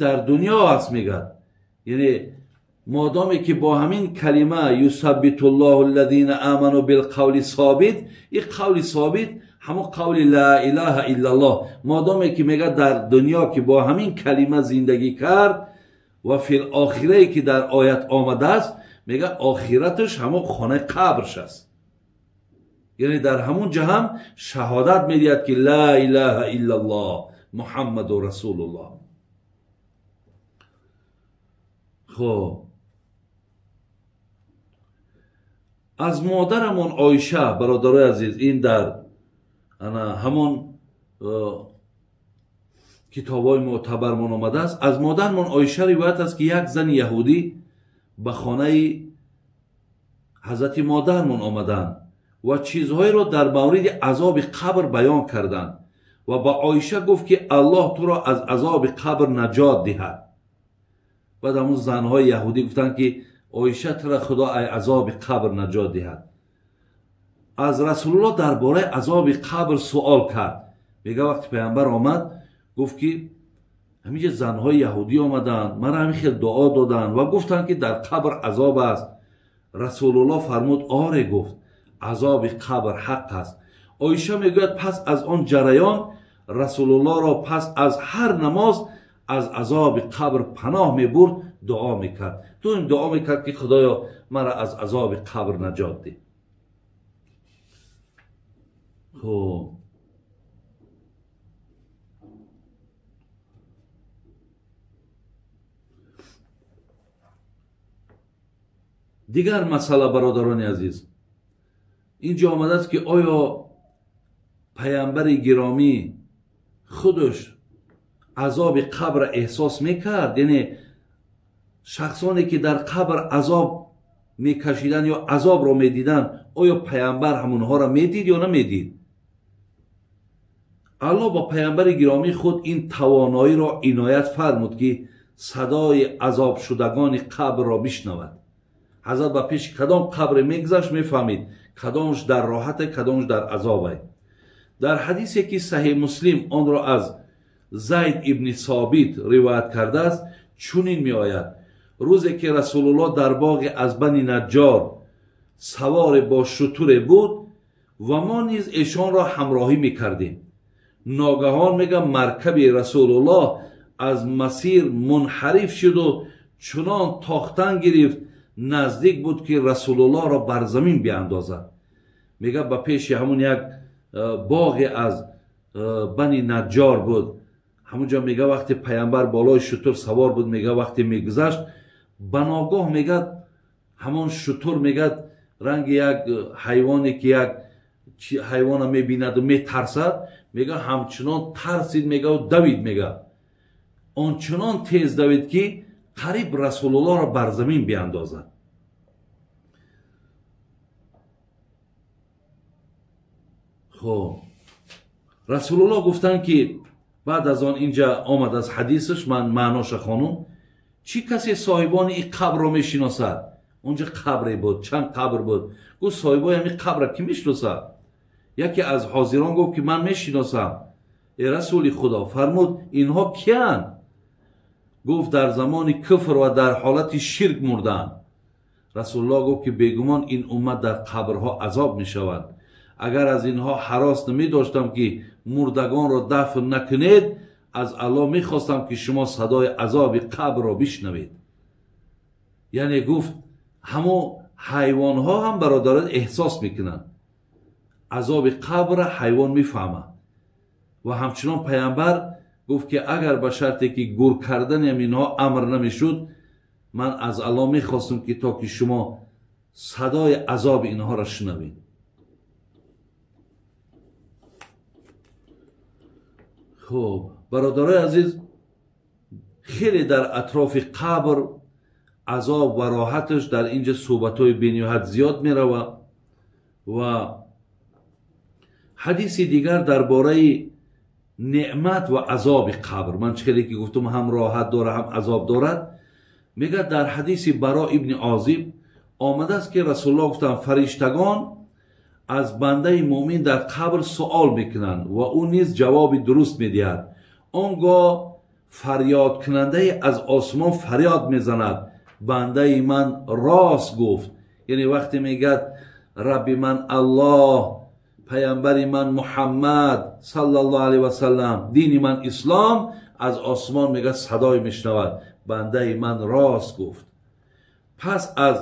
дар дунё аст, мегӯяд. Яъне модоме ки бо ҳамин калима юсаббитуллоҳу аллазина аману билқавли собит, ин қавли собит ҳамон қавли ла илаҳа иллаллоҳ, модоме ки мегӯяд дар дунё ки бо ҳамин калима зиндагӣ кард ва фил охирае ки дар оят омадааст, мегӯяд охираташ ҳамон хонаи қабрш аст. Яъне дар ҳамон ҷа ҳам шаҳодат медиҳад, ки ла илаҳа иллаллоҳ муҳаммаду расулуллоҳ. Хоб, аз модарамон Оиша, бародарои азиз, ин дар ана ҳамон китобҳои мӯътабармон омадааст. Аз модармон Оиша ривоят аст, ки як зани яҳудӣ ба хонаи ҳазрати модармон омаданд ва чизҳоеро дар мавриди азоби қабр баён карданд ва ба Оиша гуфт, ки Аллоҳ туро аз азоби қабр наҷот диҳад. Баъд ҳамун занҳои яҳудӣ гуфтанд, ки Оиша, тура Худо аз азоби қабр наҷот диҳад. Аз Расулуллоҳ дар бораи азоби қабр суол кард. Мега вақти паямбар омад, гуфт, ки ҳаминҷа занҳои яҳудӣ омаданд, мара ҳамин хел дуо доданд ва гуфтанд, ки дар қабр азоб аст. Расулуллоҳ фармуд: оре, гуфт, азоби қабр ҳақ аст. Оиша мегӯяд, пас аз он ҷараён Расулуллоҳро пас аз ҳар намоз аз азоби қабр паноҳ мебурд, дуо мекард. Доим дуо мекард, ки Худоё, мара аз азоби қабр наҷот деҳ. Хуб, дигар масъала, бародарони азиз, инҷо омадааст, ки оё паямбари гиромӣ худаш азоби қабр эҳсос мекард? Яъне шахсоне ки дар қабр азоб мекашиданд ё азобро медиданд, оё паямбар ҳамонҳоро медид ё намедид? Аллоҳ ба паямбари гиромии худ ин тавоноиро иноят фармуд, ки садои азобшудагони қабрро бишнавад. Ҳазрат ба пеши кадом қабре мегузашт, мефаҳмид кадомш дар роҳате, кадомш дар азобе. Дар ҳадисе ки Саҳеҳ Муслим онро аз Зайд ибни Собит ривоят кардааст, чунин меояд: рӯзе ки Расулуллоҳ дар боғи аз Бани Наҷҷор саворе бо шутуре буд ва мо низ эшонро ҳамроҳӣ мекардем, ногаҳон, мега, маркаби Расулуллоҳ аз масир мунҳариф шуду чунон тохтан гирифт, наздик буд, ки Расулуллоҳро бар замин биандозад. Мега ба пеши ҳамун як боғе аз Бани Наҷҷор буд, ҳамунҷо мега вақте паямбар болои шутур савор буд, мега вақте мегузашт, ба ногоҳ мега ҳамон шутур, мега, ранги як ҳайвоне ки як ҳайвона мебинаду метарсад, мега ҳамчунон тарсид, мега давид, мега ончунон тез давид, ки қариб Расулуллоҳро бар замин биандозад. Хоб, Расулуллоҳ гуфтанд, ки баъд аз он инҷа омад аз ҳадисаш, ман маъноша хонум: чӣ касе соҳибони ин қабрро мешиносад? Онҷа қабре буд, чанд қабр буд. Гуфт: соҳибои ҳамин қабра кӣ мешиносад? Яке аз ҳозирон гуфт, ки ман мешиносам, э Расули Худо. Фармуд: инҳо киянд? Гуфт: дар замони куфр ва дар ҳолати ширк мурданд. Расулуллоҳ гуфт, ки бегумон ин уммат дар қабрҳо азоб мешавад. Агар аз инҳо ҳарос намедоштам, ки мурдагонро дафн накунед, аз Аллоҳ мехостам, ки шумо садои азоби қабрро бишнавед. Яъне гуфт, ҳамон ҳайвонҳо ҳам, бародарон, эҳсос мекунанд азоби қабрро, ҳайвон мефаҳмад. Ва ҳамчунон паямбар гуфт, ки агар ба шарте ки гур кардани инҳо амр намешуд, ман аз Аллоҳ мехостам, ки то ки шумо садои азоби инҳоро шунавед. Хуб, бародарои азиз, хеле дар атрофи қабр азоб ва роҳаташ дар инҷа суҳбатҳои бениҳоят зиёд меравад. Ва ҳадиси дигар дар бораи неъмат ва азоби қабр, ман чӣ хеле ки гуфтам, ҳам роҳат дорад, ҳам азоб дорад. Мегӯяд, дар ҳадиси Баро ибни Озиб омадааст, ки Расулуллоҳ гуфтанд: фариштагон аз бандаи муъмин дар қабр суол мекунанд ва ӯ низ ҷавоби дуруст медиҳад. Он гоҳ фарёдкунандае аз осмон фарёд мезанад: бандаи ман рост гуфт. Яъне вақте мегӯяд Рабби ман Аллоҳ, паямбари ман Муҳаммад саллаллоҳу алайҳи васаллам, дини ман ислом, аз осмон мегӯяд садое мешунавад: бандаи ман рост гуфт. Пас аз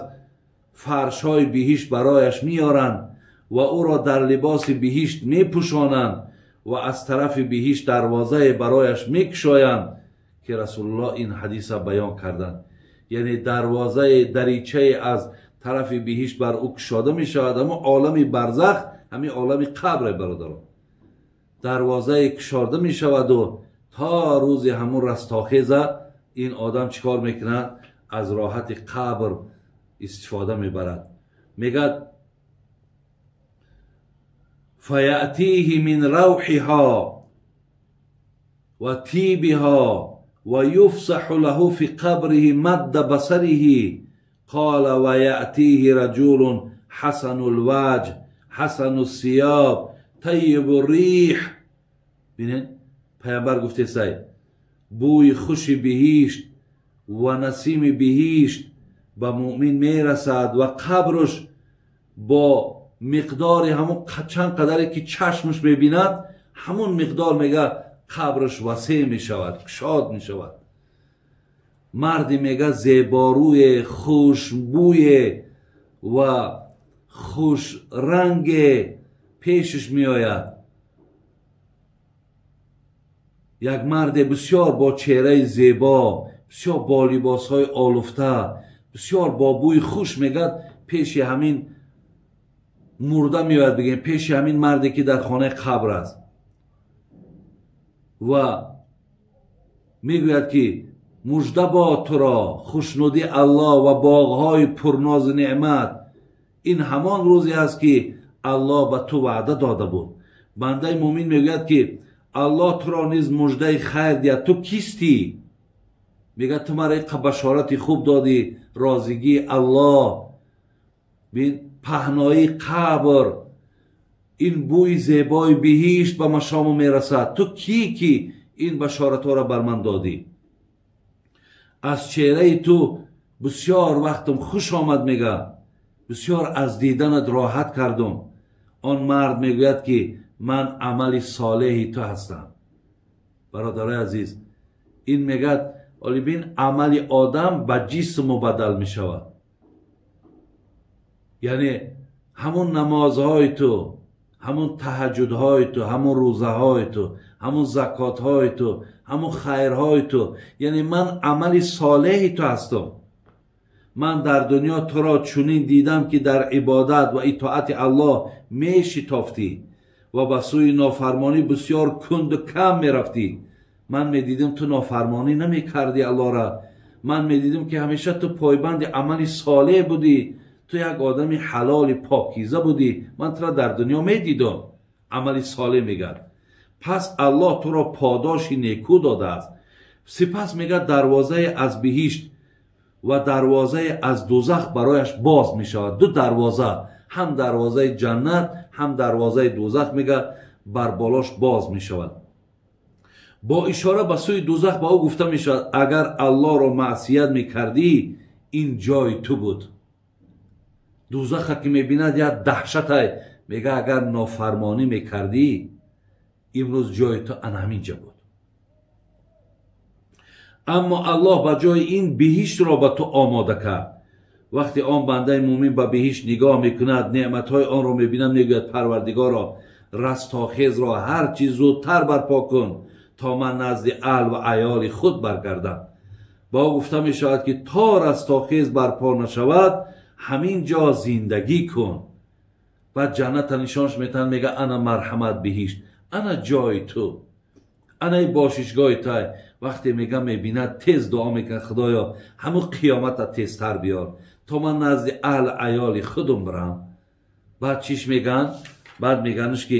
фаршҳои биҳишт барояш меоранд ва ӯро дар либоси биҳишт мепӯшонанд ва аз тарафи биҳишт дарвозае барояш мекушоянд, ки Расулуллоҳ ин ҳадиса баён карданд. Яъне дарвозаи даричае аз тарафи биҳишт бар ӯ кушода мешавад. Ҳамон олами барзах, ҳамин олами қабре, бародарон, дарвозае кушода мешаваду то рӯзи ҳамун растохеза ин одам чӣ кор мекунад? Аз роҳати қабр истифода мебарад. Мегӯяд: фаятиҳи мин равҳиҳо ва тибиҳо ва юфсаҳу лаҳу фи қабриҳи мадда басариҳи. Қола ва яътиҳи раҷулун ҳасану лваҷ ҳасану сиёб тайибу риҳ. Бинед, паямбар гуфтесай: бӯи хуши биҳишт ва насими биҳишт ба муъмин мерасад ва қабрш бо миқдори ҳамун чанд қадаре ки чашмаш мебинад, ҳамун миқдор, мега, қабрш васеъ мешавад, кушод мешавад. Марде, мега, зеборӯе, хушбӯе ва хушранге пешаш меояд. Як марде бисёр бо чеҳраи зебо, бисёр бо либосҳои олуфта, бисёр бо бӯи хуш, мегӯяд, пеши ҳамин мурда меояд, бигем, пеши ҳамин марде ки дар хонаи қабр аст, ва мегӯяд ки мужда бод туро хушнуди Аллоҳ ва боғҳои пурнозу неъмат. Ин ҳамон рӯзе аст, ки Аллоҳ ба ту ваъда дода буд. Бандаи муъмин мегӯяд ки Аллоҳ туро низ муждаи хайр диҳад, ту кистӣ? Мегӯяд: ту мара иқа башорати хуб додӣ, розигии Аллоҳ, бин, паҳноии қабр, ин бӯи зебои биҳишт ба машому мерасад. Ту кӣ, ки ин башоратҳоро бар ман додӣ? Аз чеҳраи ту бисёр вақтам хуш омад, мега, бисёр аз диданат роҳат кардум. Он мард мегӯяд ки ман амали солеҳи ту ҳастам. Бародарои азиз, ин мегӯяд, оли бин, амали одам ба ҷисм мубаддал мешавад. Яъне ҳамун намозҳои ту, ҳамун таҳаҷҷудҳои ту, ҳамун рӯзаҳои ту, ҳамун закотҳои ту, ҳамун хайрҳои ту, яъне ман амали солеҳи ту ҳастам. Ман дар дунё туро чунин дидам, ки дар ибодат ва итоати Аллоҳ мешитофтӣ ва ба сӯи нофармонӣ бисёр кунду кам мерафтӣ. Ман медидам, ту нофармонӣ намекардӣ Аллоҳра. Ман медидам, ки ҳамеша ту пойбанди амали солеҳ будӣ, ту як одами ҳалоли покиза будӣ. Ман туро дар дунё медидам. Амали солеҳ, мегӯяд, пас Аллоҳ туро подоши некӯ додааст. Сипас, мегӯяд, дарвозае аз биҳишт ва дарвозае аз дузах барояш боз мешавад. Ду дарвоза, ҳам дарвозаи ҷаннат, ҳам дарвозаи дузах, мега, бар болош боз мешавад. Бо ишора ба сӯи дузах ба ӯ гуфта мешавад: агар Аллоҳро маъсият мекардӣ, ин ҷои ту буд. Дузаха ки мебинад, як даҳшатай. Мега, агар нофармонӣ мекардӣ, имрӯз ҷои ту ана ҳамин ҷа буд, аммо Аллоҳ ба ҷои ин биҳиштро ба ту омода кард. Вақте он бандаи муъмин ба биҳишт нигоҳ мекунад, неъматҳои онро мебинад, мегӯяд: Парвардигоро, растохезро ҳар чӣ зудтар барпо кун, то ман назди аҳл ва аёли худ баргардам. Ба ӯ гуфта мешавад ки то растохез барпо нашавад, ҳамин ҷо зиндагӣ кун. Баъд ҷанната нишонш метаҳанд. Мега: ана, марҳамат, биҳишт, ана ҷои ту, анаи бошишгоҳи тай. Вақте мега мебинад, тез дуо мекунад: худоё, ҳамун қиёмата тезтар биёр, то ман назди аҳли аёли худум бирам. Баъд чиш меган? Баъд меганш ки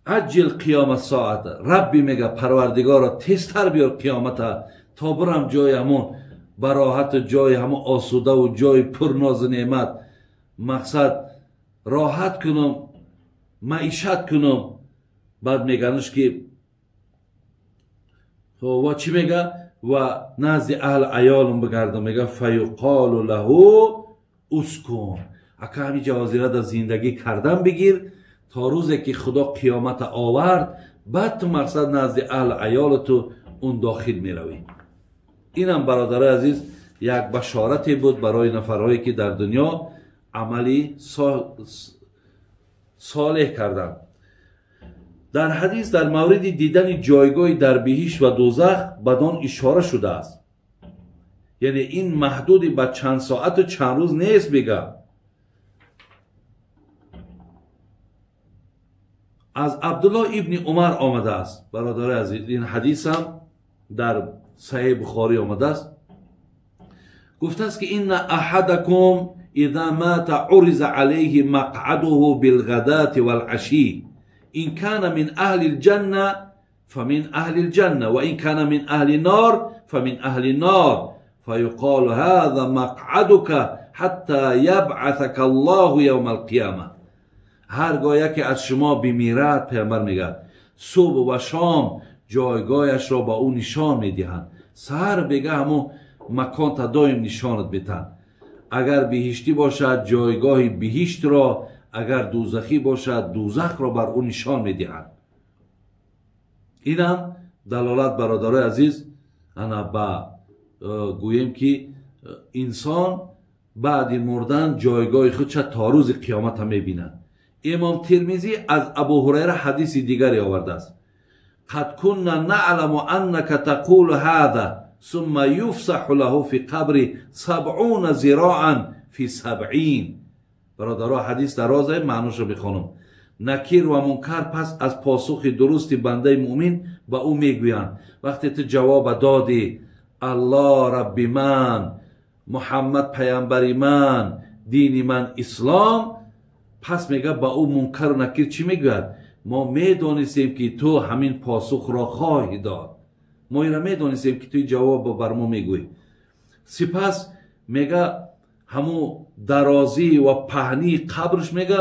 аҷил қиёма соата, Рабби мега, парвардигоро, тезтар биёр қиёмата, то бирам ҷои ҳамун бароҳату ҷои ҳамун осудаву ҷои пурнозу неъмат, мақсад роҳат кунам, маишат кунам. Баъд меганш ки ва чӣ мега? Ва назди аҳли аёлум бигардам. Мега фаюқолу лаҳу ускун, ака ҳамин ҷавозира дар зиндагӣ кардан бигир, то рӯзе ки худо қиёмата овард, баъд ту мақсад назди аҳли аёлату он дохил меравӣ. Инам, бародарои азиз, як башорате буд барои нафарҳое ки дар дунё амали солеҳ карданд. Дар ҳадис дар мавриди дидани ҷойгоҳи дар биҳишт ва дӯзах бадон ишора шудааст. Яъне ин маҳдуди ба чанд соату чанд рӯз нест. Мега аз Абдуллоҳ ибни Умар омадааст, бародарои азиз, ин ҳадисам дар Саҳеҳи Бухорӣ омадааст. Гуфтааст ки инна аҳадакум иза мата уриза алайҳи мақъадуҳу билғадати валъашӣ, ин кана мин аҳли лҷанна фамин аҳли лҷанна ва ин кана мин аҳли нор фамин аҳли нор, фаюқолу ҳаза мақъадука ҳатта ябъасака Аллоҳу явма алқияма. Ҳаргоҳ яке аз шумо бимирад, паямбар мегӯяд, субҳ ва шом ҷойгоҳашро ба ӯ нишон медиҳанд. Саҳар бега ҳамун маконта доим нишонат метаҳанд. Агар биҳиштӣ бошад, ҷойгоҳи биҳиштро, агар дӯзахӣ бошад, дӯзахро бар ӯ нишон медиҳанд. Инам далолат, бародарои азиз, ана ба гӯем ки инсон баъди мурдан ҷойгоҳи худша то рӯзи қиёмата мебинад. Имом Тирмизӣ аз Абу Ҳурайра ҳадиси дигаре овардааст: қад кунна наъламу аннака тақулу ҳаза сумма юфсаҳу лаҳу фи қабри сабъуна зироан фи сабъин. Бародаро, ҳадис дарозе, маъношро мехонам. Накир ва мункар пас аз посухи дурусти бандаи муъмин ба ӯ мегӯянд: вақте ту ҷавоба додӣ, Аллоҳ Рабби ман, Муҳаммад паямбари ман, дини ман ислом, пас мега ба ӯ мункару накир чӣ мегӯяд? Мо медонистем ки ту ҳамин посухро хоҳӣ дод, мо инро медонистем ки ту ҷавобро бар мо мегӯӣ. Сипас мега ҳамун дарозӣ ва паҳнии қабрш мега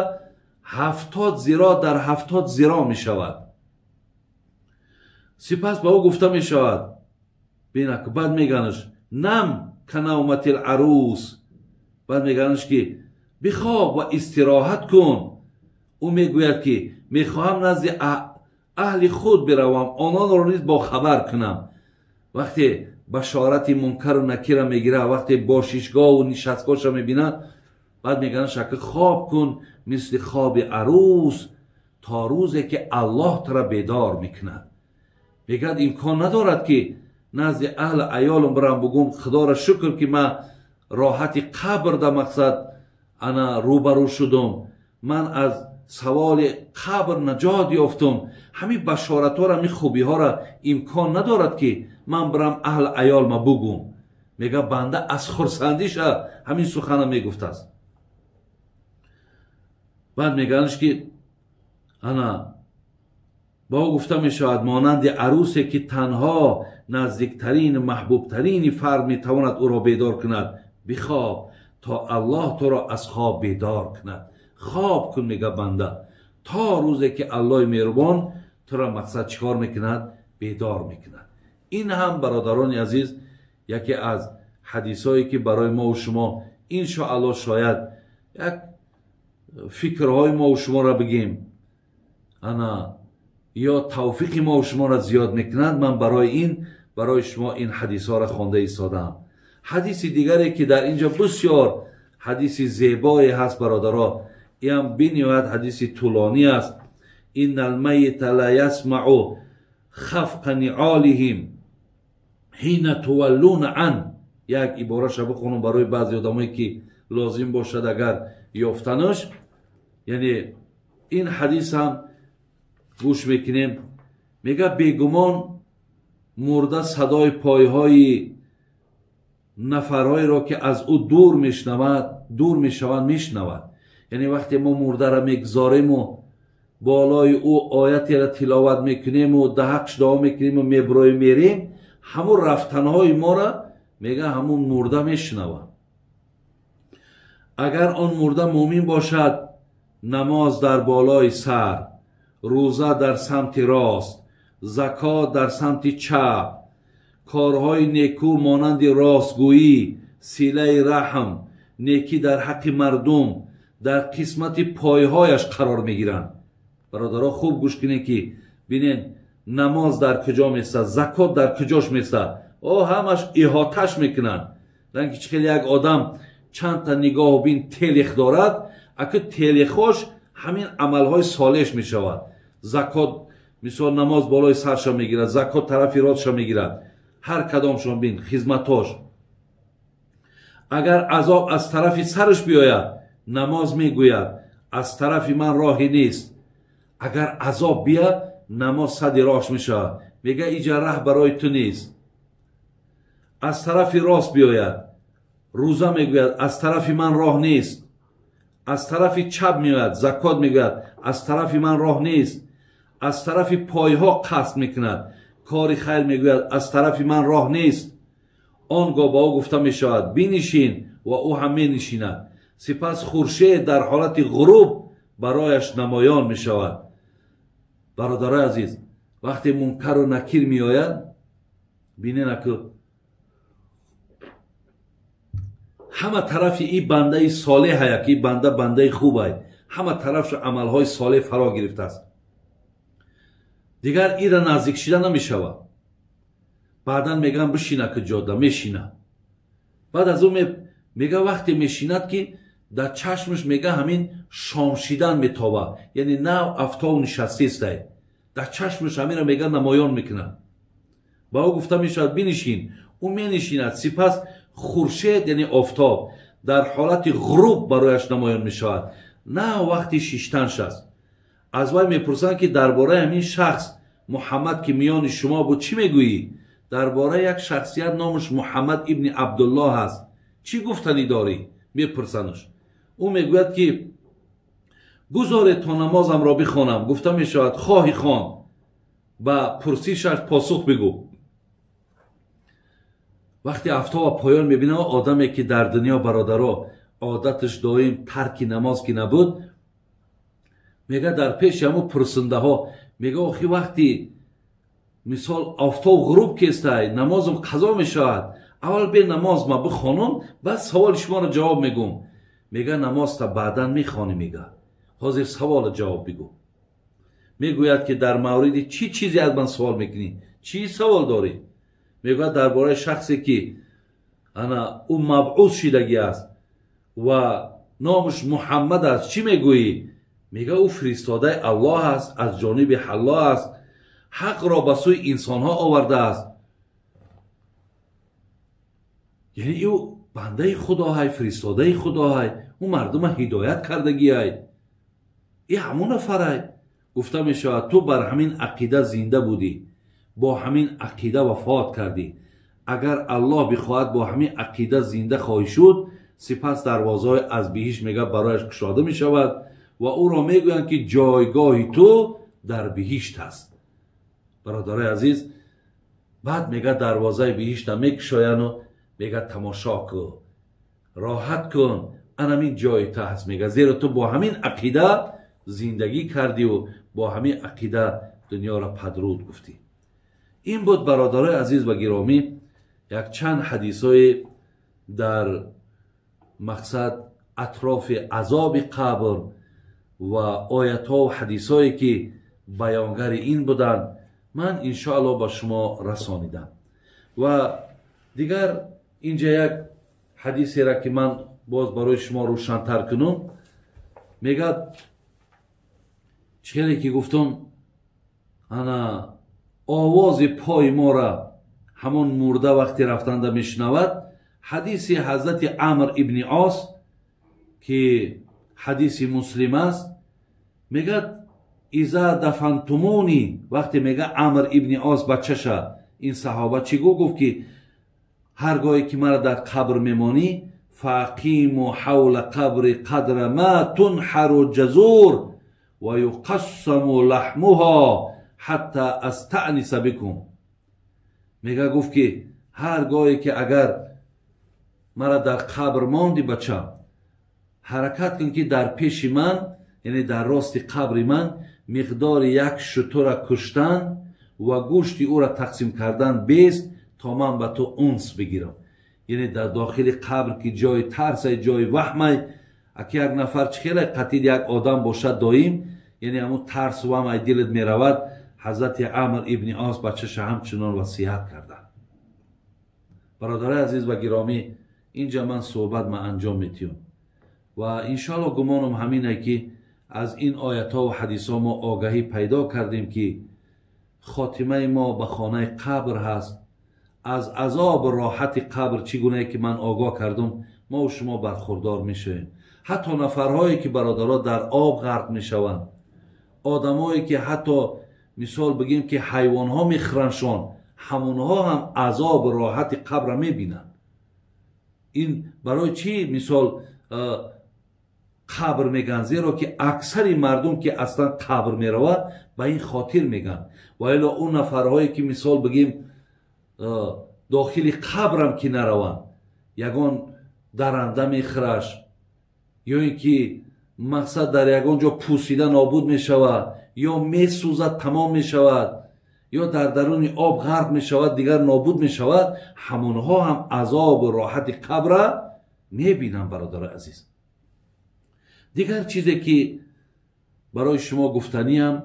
70 зиро дар 70 зиро мешавад. Сипас ба ӯ гуфта мешавад, бинак, баъд меганаш нам канавматил арус, баъд меганаш ки бихоб ва истироҳат кун. Ӯ мегӯяд ки мехоҳам назди аҳли худ биравам, ононро низ бохабар кунам. Вақте башорати мункару накира мегирад, вақте бошишгоҳу нишастгоҳша мебинад, баъд мегӯянд шака хоб кун мисли хоби арӯс то рӯзе ки Аллоҳ тура бедор мекунад. Мегӯяд имкон надорад ки назди аҳли аёлам бирам бугум худоро шукр ки ман роҳати қабр да мақсад ана рӯбарӯ шудум, ман аз саволи қабр наҷот ёфтум. Ҳамин башоратҳоро, ҳамин хубиҳоро имкон надорад ки ман бирам аҳли аёлма бугум. Мега банда аз хурсандиша ҳамин сухана мегуфтааст. Баъд меганаш ки ана ба ӯ гуфта мешавад монанди арӯсе ки танҳо наздиктарин маҳбубтарини фард метавонад ӯро бедор кунад, бихоб то Аллоҳ туро аз хоб бедор кунад. Хоб кун, мега банда, то рӯзе ки Аллоҳи меҳрубон туро мақсад чӣ кор мекунад? Бедор мекунад. Ин ҳам, бародарони азиз, яке аз ҳадисҳое ки барои мо шумо иншоаллоҳ шояд як фикрҳои мо шуморо бигем, ана ё тавфиқи мо шуморо зиёд мекунад. Ман барои ин барои шумо ин ҳадисҳоро хонда истодаам. Ҳадиси дигаре ки дар инҷо бисёр ҳадиси зебое ҳаст, бародаро, иам бениҳоят ҳадиси тӯлонӣ аст. Инна алмайита ла ясмау хафқа ниолиҳим ҳина туваллуна ан. Як ибораша бихонам барои баъзе одамое ки лозим бошад агар ёфтанаш. Яъне ин ҳадис ҳам гӯш мекунем. Мега бегумон Мурда садои пойҳои нафарҳоеро ки аз ӯ дур мешнавад, дур мешаванд, мешнавад. Яъне вақте мо мурдаро мегзориму болои ӯ оятеро тиловат мекунему даҳақш дуо мекунему меброем мерем, ҳамун рафтанҳои моро мега ҳамун мурда мешнавад. Агар он мурда мӯмин бошад, намоз дар болои сар, рӯза дар самти рост, закот дар самти чап, корҳои некӯ монанди ростгӯӣ, силаи раҳм, некӣ дар ҳаққи мардум дар қисмати пойҳояш қарор мегиранд. Бародаро, хуб гӯш кунед ки бинед намоз дар куҷо месад, закот дар куҷош месад, о ҳамаш иҳоташ мекунанд. Ранги чи хеле як одам чандта нигоҳубин телех дорад, аки телехош ҳамин амалҳои солеҳш мешавад. Закот мисол намоз болои сарша мегирад, закот тарафи ростша мегирад, ҳар кадомшон бин хизматош. Агар азоб аз тарафи сараш биёяд, намоз мегӯяд аз тарафи ман роҳе нест. Агар азоб бия, намоз сади роҳш мешавад, мега иҷа раҳ барои ту нест. Аз тарафи рост биёяд, рӯза мегӯяд аз тарафи ман роҳ нест. Аз тарафи чап меояд, закот мегӯяд аз тарафи ман роҳ нест. Аз тарафи пойҳо қасд мекунад, кори хайр мегӯяд аз тарафи ман роҳ нест. Он гоҳ ба ӯ гуфта мешавад бинишин, ва ӯ ҳам менишинад. Сипас хуршед дар ҳолати ғуруб барояш намоён мешавад. Бародарои азиз, вақте мункару накир меояд, бинен аку ҳама тарафи ин бандаи солеҳая, ки ин банда бандаи хубай, ҳама тарафшо амалҳои солеҳ фаро гирифтааст. Дигар ира наздик шида намешавад. Баъдан мегӯям бишина ки ҷода, мешина. Баъд аз ӯ мега вақте мешинад ки дар чашмаш мега ҳамин шомшидан метобад, яъне нав афтов нишастестай, дар чашмаш ҳаминро мега намоён мекунад. Ба ӯ гуфта мешавад бинишин, ӯ менишинад. Сипас хуршед яъне офтоб дар ҳолати ғуруб барояш намоён мешавад, на вақти шиштанш аст. Аз вай мепурсанд ки дар бораи ҳамин шахс Муҳаммад ки миёни шумо буд чӣ мегӯӣ? Дар бораи як шахсият номаш Муҳаммад ибни Абдуллоҳ аст, чӣ гуфтанӣ дорӣ? Мепурсанаш. Ӯ мегӯяд ки гузоред то намозамро бихонам. Гуфта мешавад хоҳӣ хон, ба пурсишаш посух бигӯ. Вақте афтоба поён мебинад, одаме ки дар дунё бародаро одаташ доим тарки намоз ки набуд, мега дар пеши ҳамун пурсандаҳо мега охи вақти мисол офтоб ғуруб кестай, намозам қазо мешавад, аввал бе намоз ма бихонам, баъд саволи шуморо ҷавоб мегӯм. Мега намозта баъдан мехонӣ, мега ҳозир саволо ҷавоб бигӯ. Мегӯяд ки дар мавриди чӣ чизе аз ман савол мекунӣ, чӣ савол дорӣ? Мегӯяд дар бораи шахсе ки ана ӯ мабъус шидагӣ аст ва номаш Муҳаммад аст, чӣ мегӯӣ? Мега ӯ фиристодаи Аллоҳ аст, аз ҷониби Аллоҳ аст, ҳақро ба сӯи инсонҳо овардааст. Яъне ӯ бандаи худоҳай, фиристодаи худоҳай, ӯ мардума ҳидоят кардагиай, и ҳамон нафарай. Гуфта мешавад ту бар ҳамин ақида зинда будӣ, бо ҳамин ақида вафот кардӣ. Агар Аллоҳ бихоҳад бо ҳамин ақида зинда хоҳӣ шуд. Сипас дарвозаҳои аз биҳишт мега барояш кушода мешавад ва ӯро мегӯянд ки ҷойгоҳи ту дар биҳишт аст. Бародарои азиз, баъд мега дарвозаи биҳишта мекушояну мега тамошо кун, роҳат кун, анамин ҷои ту ҳаст. Мега зеро ту бо ҳамин ақида зиндагӣ кардиву бо ҳамин ақида дунёро падруд гуфтӣ. Ин буд бародарои азиз ва гиромӣ якчанд ҳадисҳое дар мақсад атрофи азоби қабр ва оятҳо ва ҳадисҳое ки баёнгари ин буданд, ман иншоаллоҳ ба шумо расонидам. Ва дигар инҷа як ҳадисеро ки ман боз барои шумо рӯшантар кунам, мегӯяд чӣ хеле ки гуфтам, ана овози пои мора ҳамон мурда вақти рафтанда мешунавад. Ҳадиси ҳазрати Амр ибни Ос ки ҳадиси муслим аст, мегӯяд иза дафантумуни, вақте мега Амр ибни Ос бачаша Ин саҳоба чӣ гуфт ки ҳар гоҳе ки мара дар қабр мемонӣ, فأقيموا حول قبري قدر ما تنحر الجزور ويقسم لحمها حتى أستأنس بكم. Мега гуфт ки ҳар гоҳе ки агар мара дар қабр монди, бача, ҳаракат кун ки дар пеши ман, яъне дар рости қабри ман, миқдори як шутура куштан ва гӯшти ӯра тақсим кардан бест, то ман ба ту унс бигирам. Яъне дар дохили қабр ки ҷои тарсай, ҷои ваҳмай, аки як нафар чӣ хеле қатил як одам бошад доим, яъне ҳамун тарс ваҳм ай дилат меравад. Ҳазрати Амр ибни Ос бачаша ҳамчунон васиҳат карданд. Бародарои азиз ва гиромӣ, инҷа ман суҳбат ма анҷом метиём ва иншоалло гумонам ҳамине ки аз ин оятҳо ва ҳадисҳо мо огаҳӣ пайдо кардем ки хотимаи мо ба хонаи қабр ҳаст. Аз азобу роҳати қабр чӣ гунае ки ман огоҳ кардам, мо шумо бархурдор мешавем. Ҳатто нафарҳое ки, бародаро, дар об ғарқ мешаванд, одамое ки ҳатто мисол бигем ки ҳайвонҳо мехӯрандшон, ҳамонҳо ҳам азобу роҳати қабра мебинанд. Ин барои чӣ мисол қабр мегӯянд? Зеро ки аксари мардум ки аслан қабр меравад, ба ин хотир мегӯянд. Ва ило он нафарҳое ки мисол бигем дохили қабрам ки нараванд, ягон даранда мехӯраш ё ин ки мақсад дар ягон ҷо пусида нобуд мешавад, ё месӯзад, тамом мешавад, ё дар даруни об ғарқ мешавад, дигар нобуд мешавад, ҳамонҳо ҳам азобу роҳати қабра мебинанд. Бародарои азиз, дигар чизе ки барои шумо гуфтаниям,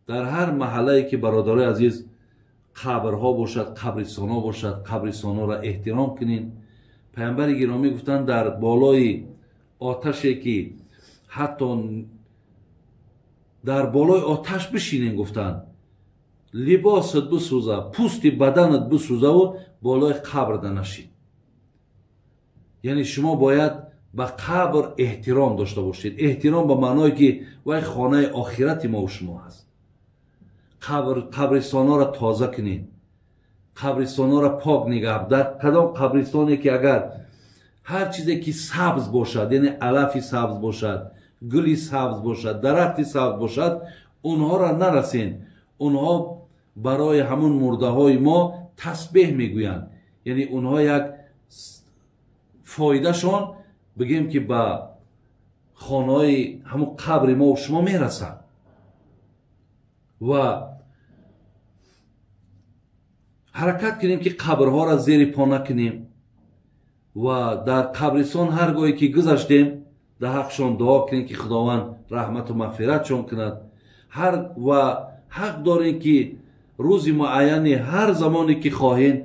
дар ҳар маҳаллае ки, бародарои азиз, қабрҳо бошад, қабристонҳо бошад, қабристонҳоро эҳтиром кунед. Паямбари гиромӣ гуфтанд, дар болои оташе ки ҳатто дар болои оташ бишинен, гуфтанд, либосат бисӯза, пӯсти баданат бисӯзаву болои қабрда нашид. Яъне шумо бояд ба қабр эҳтиром дошта бошед. Эҳтиром ба маъное ки вай хонаи охирати мо шумо ҳаст. Қабристонҳоро тоза кунед, қабристонҳоро пок нигаҳ. Дар кадом қабристоне ки агар ҳар чизе ки сабз бошад, яъне алафи сабз бошад, гули сабз бошад, дарахти сабз бошад, онҳоро нарасен. Онҳо барои ҳамун мурдаҳои мо тасбеҳ мегӯянд. Яъне онҳо як фоидашон бигем ки ба хонаҳои ҳамун қабри мо шумо мерасанд. Ва ҳаракат кунем ки қабрҳоро зери по накунем ва дар қабристон ҳар гоҳе ки гузаштем, дар ҳақшон дуо кунем ки Худованд раҳмату мағфиратшон кунад. Ҳар ва ҳақ дорем ки рӯзи муайяне, ҳар замоне ки хоҳем,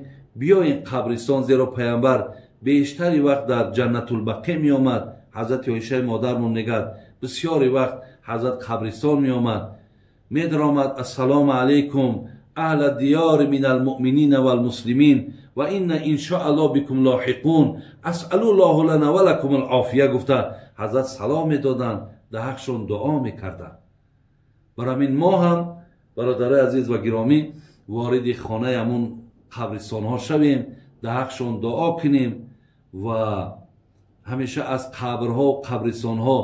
биёем қабристон, зеро паямбар бештари вақт дар Ҷаннатулбақӣ меомад. Ҳазрати Оишаи модармон мегӯяд, бисёри вақт ҳазрат қабристон меомад, медаромад: «Ассалому алайкум аҳла диёри мин алмуъминина валмуслимин ва инна иншоаллоҳ бикум лоҳиқун, асалуллоҳу лана ва лакум алофия», гуфта ҳазрат салом медоданд, дар ҳақшон дуо мекарданд. Барои ҳамин мо ҳам, бародарои азиз ва гиромӣ, вориди хонаи ҳамун қабристонҳо шавем, дар ҳақшон дуо кунем ва ҳамеша аз қабрҳо, қабристонҳо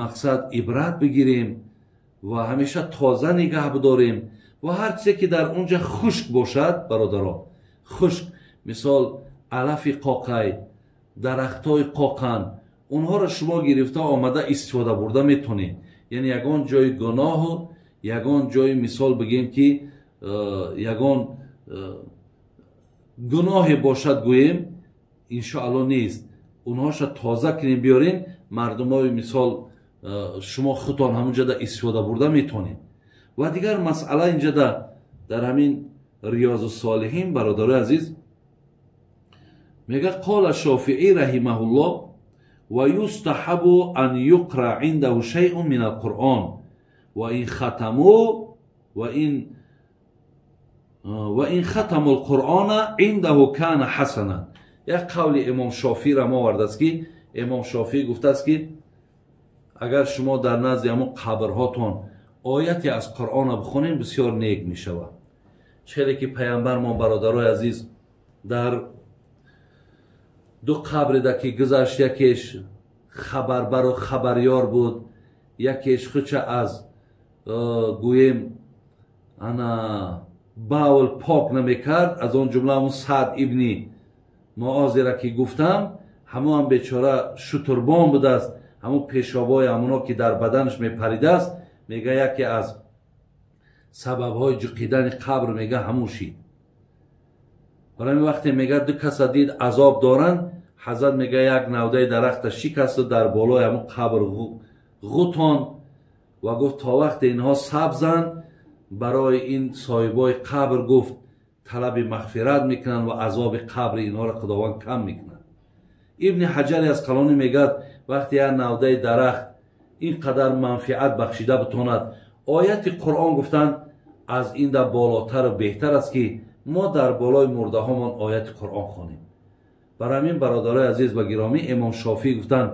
мақсад ибрат бигирем ва ҳамеша тоза нигаҳ бидорем. Ва ҳар чизе ки дар онҷа хушк бошад, бародаро, хушк, мисол алафи қоқай, дарахтҳои қоқан, онҳоро шумо гирифта омада истифода бурда метонед. Яъне ягон ҷои гуноҳу ягон ҷои мисол бигем ки ягон гуноҳе бошад, гӯем, иншоалло нест. Онҳоша тоза кунем, биёрем, мардумои мисол шумо худтон ҳамунҷода истифода бурда метонед. Ва дигар масъала инҷода дар ҳамин Риёзу Солиҳин, бародарои азиз, мега: قال الشافعي رحمه الله ويستحب أن يقرأ عنده شيء من القرآن وإن ختموا القرآن عنده كان حسنا. Як қавли имом Шофиира мо овардааст ки имом Шофиӣ гуфтааст ки агар шумо дар назди ҳамон қабрҳотон ояте аз Қуръона бихонем, бисёр нек мешавад. Челе ки пайғамбармон, бародарои азиз, дар ду қабрида ки гузашт, якеш хабарбару хабарёр буд, якеш хуча аз гӯем ана бавл пок намекард. Аз он ҷумла ҳамун Саъд ибни Муозира ки гуфтам, ҳамон бечора шутурбон будааст, ҳамун пешобҳои ҳамуно ки дар баданаш мепаридааст, мега яке аз сабабҳои ҷуқидани қабр мега ҳамун шид. Барои ҳамин вақте мега ду каса дид азоб доранд, ҳазрат мега як навдаи дарахта шикасту дар болои ҳамун қабр ғутонд ва гуфт то вақте инҳо сабзанд, барои ин соҳибои қабр гуфт талаби мағфират мекунанд ва азоби қабри инҳоро Худованд кам мекунад. Ибни Ҳаҷари Асқалонӣ мегӯяд вақте як навдаи дарахт ин қадар манфиат бахшида битонад, ояти Қуръон гуфтанд аз ин да болотару беҳтар аст ки мо дар болои мурдаҳомон ояти Қуръон хонем. Барои ҳамин, бародарои азиз ва гиромӣ, Имом Шофиӣ гуфтанд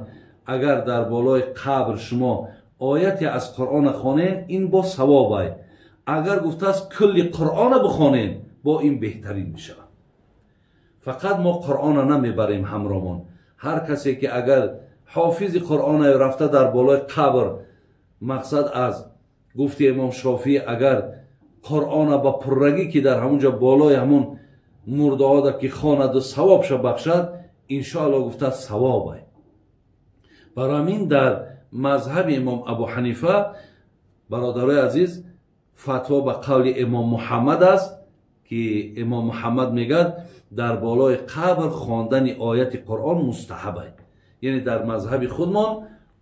агар дар болои қабр шумо ояте аз Қуръона хонен, ин бо савобай. Агар гуфтааст кулли Қуръона бихонен, бо ин беҳтарин мешавад. Фақат мо Қуръона намебарем ҳамромон. Ҳар касе ки агар ҳофизи Қуръона рафта дар болои қабр, мақсад аз гуфти Имом Шофиӣ агар Қуръона ба пуррагӣ ки дар ҳамун ҷо болои ҳамун мурдаҳода ки хонаду савобша бахшад, иншоалло гуфта савобай. Барои ҳамин дар мазҳаби Имом Абу Ҳанифа, бародарои азиз, фатво ба қавли Имом Муҳаммад аст ки Имом Муҳаммад мегӯяд дар болои қабр хондани ояти Қуръон мустаҳаб аст. Яъне дар мазҳаби худмон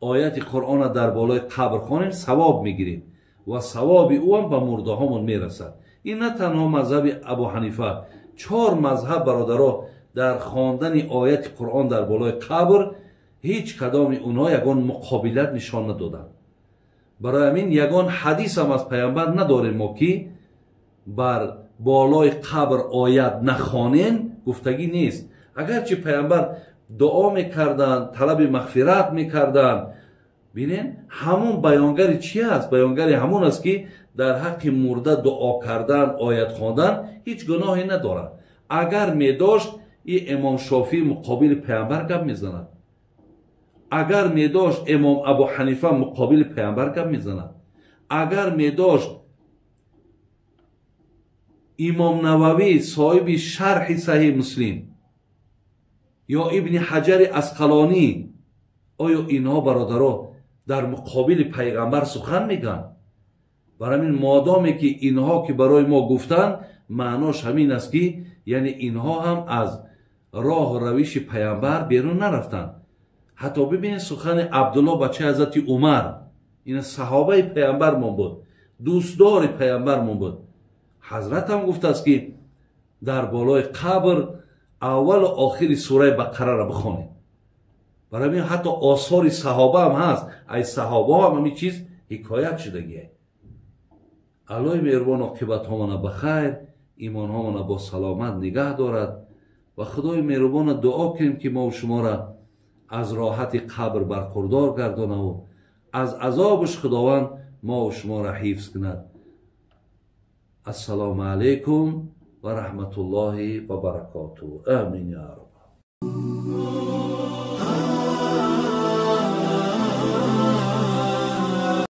ояти Қуръона дар болои қабр хонем, савоб мегирем ва савоби ӯ ҳам ба мурдаҳомон мерасад. Ин на танҳо мазҳаби Абу Ҳанифа, чор мазҳаб, бародаро, дар хондани ояти Қуръон дар болои қабр ҳеҷ кадоми онҳо ягон муқобилат нишон надоданд. Барои ҳамин ягон ҳадисам аз пайғамбар надорем мо ки бар болои қабр оят нахонен гуфтагӣ нест. Агарчи пайғамбар дуо мекарданд, талаби мағфират мекарданд, бинен ҳамон баёнгари чи аст? Баёнгари ҳамон аст ки дар ҳаққи мурда дуо кардан, оят хондан ҳеҷ гуноҳе надорад. Агар медошт, и Имом Шофиӣ муқобили пайғамбар гап мезанад. Агар медошт, Имом Абу Ҳанифа муқобили пайғамбар гап мезанад. Агар медошт, Имом Нававӣ соҳиби шарҳи Саҳиҳ Муслим ё Ибни Ҳаҷари Асқалонӣ, оё инҳо, бародаро, дар муқобили пайғамбар сухан мегӯянд? Барои ҳамин модоме ки инҳо ки барои мо гуфтанд, маънош ҳамин аст ки яъне инҳо ҳам аз роҳу равиши пайғамбар берун нарафтанд. Ҳатто бибинед сухани Абдулло бачаи ҳазрати Умар, ин саҳобаи пайғамбармон буд, дӯстдори пайғамбармон буд. Ҳазратам гуфтааст ки дар болои қабр аввалу охири сураи Бақараро бихонед. Барои ҳамин ҳатто осори саҳоба ҳам ҳаст, ай саҳобаҳо ҳам ҳамин чиз ҳикоят шудагие. Аллоҳи меҳрубон оқибатҳомона ба хайр, имонҳомона бо саломат нигаҳ дорад ва Худои меҳрубона дуо кунем ки мову шуморо аз роҳати қабр бархурдор гардонаву аз азобаш Худованд мову шуморо ҳифз кунад. Ассалому алайкум ва раҳматуллоҳи ва баракотуҳ. Амин я рабб.